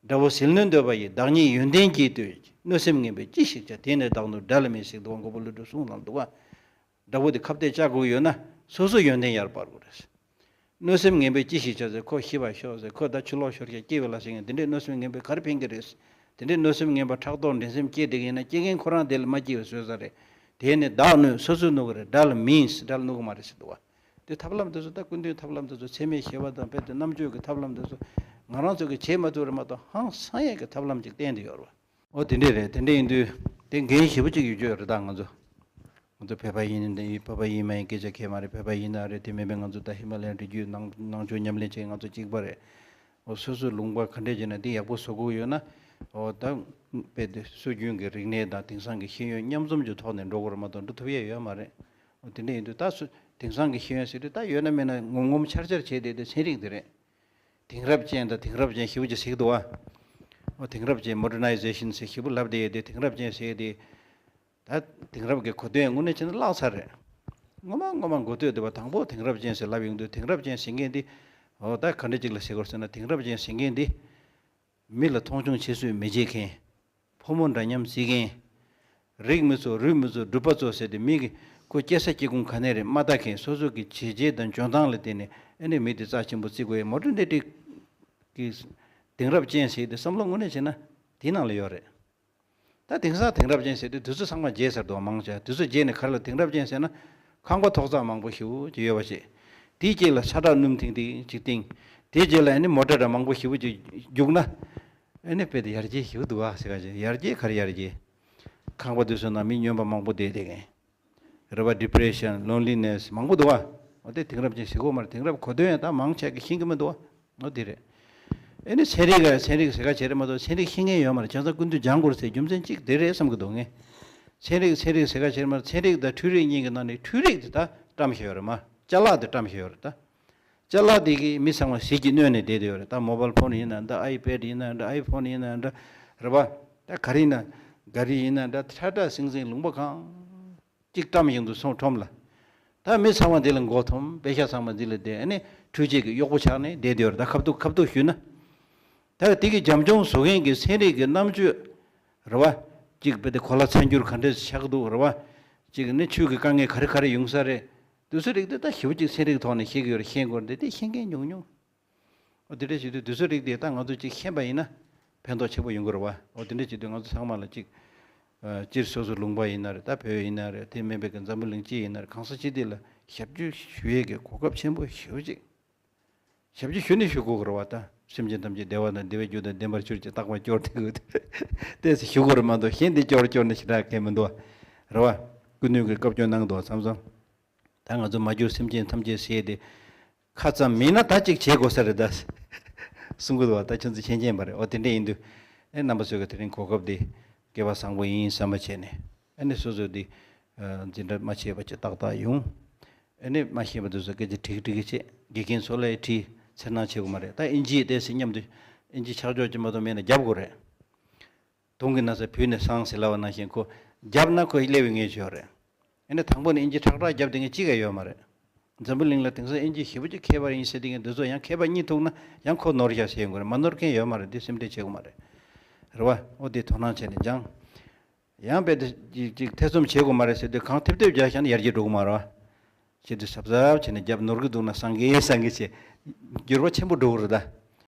དགྲ་བོ་ཟིལ་གནོན་འདོད་པ་ཡིས། བདག་ཉིད་ཡོན་ཏན་གྱིས་ལྟོས། གནོད་སེམས་ངན་པས་ཅི་ཞིག་བྱ། དེས་ནི་བདག་ནོར་དགྲ་ལ་མིན་ཟེར་འདུག་བ། མགོན་པོ་ཀླུ་སྒྲུབ་གསུང་ལ་འདུག་བ། དགྲ་བོ་དེ་ཁ་གཏད་བཅག་དགོས་ཡོད་ན་སོ་སོ་ཡོན་ཏན་ཡར་སྤར་དགོས་རེད། གནོད་སེམས་ངན་པས་ཅི་ཞིག་བྱ་ཟེར། ཁོ་ཤི་བར་ཤོག་ཟེར། ཁོ་ད་ཕྱི་ལོགས་ཤོར་ཤག་སྐྱེ་བའི་ལ་ཟེར་མཁན་དེ་འདྲས་གནོད་སེམས་ངན་པས་ག་རེ་ཕན་གྱི་རེད། དེ་འདྲས་གནོད་སེམས་ངན་པ་ཕྲག་དོག་འགྲན་སེམས་སྐྱེས་བསྡད་ཀྱི་ཡིན་ན་སྐྱེ་མཁན་ཁོ་རང་དེ་ལ་མ་སྐྱེ་བའི་བཟོས་ས་རེད། དེས་ནི་བདག་གནོད། སོ་སོས་གནོད་ཀྱི་རེད། དགྲ་ལ་མིན་ཟེར། དགྲ་ལ་གནོད་ཀྱི་མ་རེད་ཟེར་འདུག་བ། དེ་ཐབས་ལམ་དེ་ཚོ་ད་སྐུ་མདུན་ཐབས་ལམ་དེ་ཚོ་འཚེ་མེད་ཞི་བ་དང་དཔེ་དེ་རྣམ་དཔྱོད་ཀྱི་ཐབས་ལམ་དེ་ཚོ་ང་རང་ཚོ་གིས་བྱེད་མ་ཐུབ་རེད་མ་གཏོགས་ཧང་སང་ཡས་ཀྱི་ཐབས་ལམ་ཅིག་བསྟན་དེ་ཡོད་རེད་བ། འོ་དེ་འདྲས་རེད། དེ་འདྲས་ཡིན་དུས་དེ་འགན་ཞེ་པོ་ཅིག་ཡོད་རྒྱུ་རེད། ད་ང་ཚོ་ ང་ཚོ་བོད་པ་ཡིན་བོད་པ་ཡིན་མ་ཡིན་སྐད་ཆ་གལ་མ་རེད། བོད་པ་ཡིན་ན་རེད། དེ་མིན་པའི་ང་ཚོ་ད་ཧི་མ་ལ་ཡའི་རི་རྒྱུད་ནང་ནང་ཆོས་ཉམས་ལེན་བྱེད་ང་ཚོ་གཅིག་པ་རེད། འོ་སོ་སོའི་ལུང་པ་ག་འདྲས་བྱས་ན་འདི་ཡག་པོ་བཟོ་དགོས་ཡོད་ན། འོ་ད་དཔེ་དེ་སྲོལ་རྒྱུན་གྱི་རིག་གནས་དང་དེང་སང་གི་ཤེས་ཡོན་མཉམ་འཛོམས་ཀྱི་ཐོག་ནས་འགྲོ་དགོས་རེད་མ་གཏོགས་འགྲོ་ཐུབ་ཡས་ཡོད་མ་རེད། འོ་དེ་འདྲས་ཡིན་དུས་ད་སུ་དེང་སང་གི་ཤེས་ཡོན་ཟེར་དུས་ད་ཡོད་ན་མེད་ན་ངོམ་ངོམ་འཆར་འཆར་བྱས་བསྡད་དེ་ཚན་རིག་དེ་རེད། དེང་རབས་ཅན་དང་དེང་རབས་ཅན་ཞེ་པོ་ཅིག་ཟེར་གྱི་འདུག་བ། འོ་དེང་རབས་ཅན་མོ་ཌར་ནའི་ཛེ་ཤན་ཟེར་ཞེ་པོ་ལབ་བསྡད་ཡོད་དེ། དེང་རབས་ཅན་ཟེར་དེ་ད་དེང་རབས་ཀྱི་གོ་དོན་དངོས་གནས་བྱས་ན་བརླག་ཚར་རེད། ངོ་མ་ངོ་མ་མགོ་ཐོད་དེ་བ་དང་པོ་དེང་རབས་ཅན་ཟེར་ལབ་ཡོང་དུས་དེང་རབས་ཅན་ཟེར་མཁན་འདི། འོ་ད་ག་འདྲ་ཅིག་ལ་ཟེར་དགོས་ཟེར་ན། དེང་རབས་ཅན་ཟེར་མཁན་འདི་མི་ལ་མཐོང་ཆུང་བྱེད་སུས་མི་བྱེད་མཁན། ཕོ་མོ་འདྲ་མཉམ་བརྩི་མཁན། རིགས་མི་ཚོ་རུས་མི་ཚོ་སྒྲུབ་པ་ཚོ་ཟེར་ཏེ་མི་གི་ཁོ་སྐྱེ་ས་སྐྱེ་ཁུངས་ག་ནས་རེད་མ་ལྟ་མཁན། སོ་སོ་གི་བྱས་རྗེས་དང་འཇོན་ཐང་ལ་བརྟེན་ནས་ཨ་ནི་མི་དེ་རྩ་ཆེན་པོ་བརྩི་དགོས་ཡ་མོ་ཌར་ནེ་ཊི་གི་དེང་རབས་ཅན་ཟེར་དེ་བསམ་བློ་དངོས་གནས་བྱས་ན་དེའི་ནང་ལ་ཡོད་རེད། ད་དེང་སང་དེང་རབས་ཅན་ཟེར་དུས་དུས་ཚོད་ཚང་མ་བརྗེད་ཚར་འདུག་མང་ཆེ་དུས་ཚོད་བརྗེད་ནས་ག་རེ་ལ་དེང་རབས་ཅན་ཟེར་ན། ཁང་པ་ཐོག་བརྩེགས་མང་པོ་ཞེ་པོ་ཅིག་ཡོད་པ་ཞིག་དེའི་རྗེས་ལ་ཤ་ཁྲག་སྣུམ་ཐིང་ཐིང་ཅིག་བཏིང་། དེའི་རྗེས་ལ་ཨ་ནི་མོ་ཊ་འདྲ་མང་པོ་ཞེ་པོ་ཅིག་རྒྱུགས་ན། ཨ་ནི་དཔེ་དེ་ཡར་རྒྱས་ཞེ་པོ་འདུག་བ་ཟེར་ག་ཅིག་ཡར་རྒྱས་ག་རེ་ཡར་རྒྱས། ཁང་པ་དེ་ཚོའི་ནང་མི་སྨྱོན་པ་མང་པོ་བསྡད་བསྡད་མཁན། རེད་བ། ཌི་པི་རེ་ཤན། ལོན་ལི་ནེ་སི་མང་པོ་འདུག་བ། འོ་དེ་དེང་རབས་ཅན་ཟེར་གོ་མ་རེད། དེང་རབས་གོ་དོན་ཡང་ད་མང་ཆེ་གིས་ཤེས་ཀྱི་མི་འདུག་བ། འོ་དེ་རེད། ཨ་ནི་ཚན་རིག་ག་ཚན་རིག་ཟེར་ག་བྱེད་རེད་མ་གཏོགས་ཚན་རིག་ཤེས་མཁན་ཡོད་མ་རེད། བྱས་ཙང་ཀུན་ཏུ་སྦྱང་དགོས་རེད་ཟེར་རྒྱུ་མཚན་གཅིག་དེ་རེད་བསམ་གྱི་འདུག་ངས། ཚན་རིག་ཚན་རིག་ཟེར་ག་བྱེད་རེད་མ་རེད། ཚན་རིག་དང་འཕྲུལ་རིག་གཉིས་ཀྱི་ནང་ནས་འཕྲུལ་རིག་དེ་ད་བཀྲམ་བཞག་ཡོད་རེད་མ། ཅ་ལག་དེ་བཀྲམ་བཞག་ཡོད་རེད་ད། ཅ་ལག་དེ་གིས་མི་ཚང་མ་ཟིལ་གྱིས་གནོན་ནས་བསྡད་དེ་ཡོད་རེད། ད་མོ་བལ་ཕོན་ཡིན་ན་འདྲ། ཨའི་པེ་ཌི་ཡིན་ན་འདྲ། ཨའི་ཕོན་ཡིན་ན་འདྲ། རེད་བ། ད་ག་རེ་ཡིན་ན། ག་རེ་ཡིན་ན་འདྲ། ཁྲ་ཁྲ་ཟིང་ཟིང་ལུང་པ་གང་གཅིག་བཀྲམ་བཞིན་དུ་སོང་ཁྲོམ་ལ། ད་མི་ཚང་མ་འདི་ལ་མགོ་འཐོམས། པེ་ཤག་ཚང་མ་འདི་ལ་བསྡད། ཨ་ནི་འཕྲུལ་ཆས་ཀྱི་གཡོག་པོ་ཆགས་ནས་བསྡད་དེ་ཡོད་རེད། ད་ཁ་ཐུག་ཁ་ཐུག་ཞུས་ན། ད་དེ་གི་རྒྱབ་ལྗོངས་བཟོ་མཁན་གྱི་ཚན་རིག་གི་རྣམ་དཔྱོད། རེད་བ། གཅིག་དཔེ་དེ་གོ་ལ་ཚ་འགྱུར་ག་འདྲས་ཆགས་འདུག་རེད་བ། གཅིག་ནི་ཆུ་གི་དཀའ་ངལ་ག་རེ་ག་རེ་ཡོང་ས་རེད། དེ་ཚོའི་རིགས་དེ་ད་ཞེ་པོ་ཅིག་ཚན་རིག་ཐོག་ནས་ཤེས་ཀྱི་ཡོད་རེད། ཤེས་དགོས་རེད། དེ་ཤེས་མཁན་ཉུང་ཉུང་། འོ་དེ་འདྲ་བྱེད་དུས་དུས་ཚོད་རིགས་དེ་ད་ང་ཚོ་གཅིག་ཤེས་པ་ཡིན་ན་ཕན་ཐོགས་ཆེན་པོ་ཡོང་གི་རེད་བ། འོ་དེ་འདྲ་བྱེད་དུས་ང་ཚོ་ཚང་མ་ལ་གཅིག་ཨ། སྤྱིར་སོ་སོ་ལུང་པ་ཡིན་ན་རེད། ད་བོད་ཡིན་ན་རེད། དེ་མིན་པའི་གི་འཛམ་བུ་གླིང་སྤྱི་ཡིན་ན་རེད། གང་ས་ཅི་དེ་ལ་ཞབས་ཕྱི་ཞུ་ཡས་ཀྱི་གོ་སྐབས་ཆེན་པོ་ཞེ་པོ་ཅིག་ཞབས་ཕྱི་ཞུ་ནི་ཞུ་དགོས་ཀྱི་རེད་བ། ད་སེམས་ཅན་ཐམས་ཅད་བདེ་བ་དང་བདེ་བའི་རྒྱུ་དང་ལྡན་པར་གྱུར་ཅིག་རྟག་པར་སྐྱོར་ཐུབ་ཡོད་དེ་ཞུ་དགོས་རེད་མ་གཏོགས་གཞན་དེ་སྐྱོར་སྐྱོར་ནི་ཞེ་དྲག་གལ་མི་འདུག་བ། རེད་བ། སྐུ་མདུན་གྱིས་བཀའ་བཀྱོན་གནང་འདུག་བ། མཚམས་མཚམས། ད་ང་ཚོ་མ་གྱུར་སེམས་ཅན་ཐམས་ཅད་ཟེར་ཏེ། ཁ་ཙམ་མིན་ན་ད་ཅིག་བྱེད་དགོས་ས་རེད་ད། གསུང་གི་འདུག་བ། ད་ཁྱོད་ཚོ་མཁྱེན་མཁྱེན་པ་རེད། འོ་དེ་འདྲ་ཡིན་དུས། ཨེ་རྣམ་པ་ཚོས་ཀྱི་དེ་རིང་གོ་སྐབས་འདི་སྐལ་བ་བཟང་པོ་ཡིན་བསམ་པ་བྱས་ནས། ཨ་ནི་སོ་སོ་འདི་འཛིན་གྲྭ་མ་བྱས་པ་ཅིག་ཏག་ཏག་ཡོང་། ཨ་ནི་མ་ཤེས་པ་དེ་ཚོ་སྐད་ཆ་དྲིས་དྲིས་ཀྱི་བྱས། དགེ་རྒན་ཚོ་ལ་ཡང་དྲིས། འཚེར་སྣང་བྱེད་དགོས་མ་རེད། ད་ཨིན་ཇི་བལྟས་ཟིན་མཉམ་དུ་ཨིན་ཇི་ཆགས་འཇོག་ཅིག་མ་གཏོགས་མེད་ན་རྒྱབ་དགོས་རེད། དུང་གི་ན་ཚ་བུད་ནས་སངས་ཟེར་ལབ་པ་ནང་བཞིན་ཁོ་རྒྱབ་ན་ཁོ་སླེབས་པའི་ངེས་ཤོས་རེད། ཨ་ནི་དང་པོ་ནས་ཨིན་ཇི་ཁྲག་ཁྲག་རྒྱབ་བསྡད་མཁན་གཅིག་ཀྱང་ཡོད་མ་རེད། འཛམ་བུ་གླིང་ལ་དེང་སང་ཨིན་ཇི་ཞེ་པོ་ཅིག་མཁས་པ་ཡིན་ཟེར་བསྡད་མཁན་འདི་ཚོ་ཡང་མཁས་པ་གཉིས་ཐུག་ན་ཡང་ཁོ་ནོར་བཞག་ཟེར་ཡོང་གི་རེད། མ་ནོར་མཁན་ཡོད་མ་རེད། འདི་སེམས་ཁྲལ་བྱེད་དགོས་མ་རེད། རེད་བ། འོ་དེ་དོ་སྣང་བྱས་ནས་སྦྱང་། ཡང་དཔེ་དེ་ཅིག་ཅིག་ཐེ་ཚོམ་བྱེད་དགོས་མ་རེད་ཟེར་དུས་གང་ཐེབས་ཐེབས་རྒྱག་བཞག་ན་ཡར་རྒྱས་འགྲོ་གི་མ་རེད་བ། བྱེད་དུས་གཟབ་གཟབ་བྱས་ནས་རྒྱབ། ནོར་གི་འདུག་ན་སངས་རྒྱས་སངས་རྒྱས་བྱས། འགྱུར་བ་ཆེན་པོ་འགྲོ་གི་རེད་ད།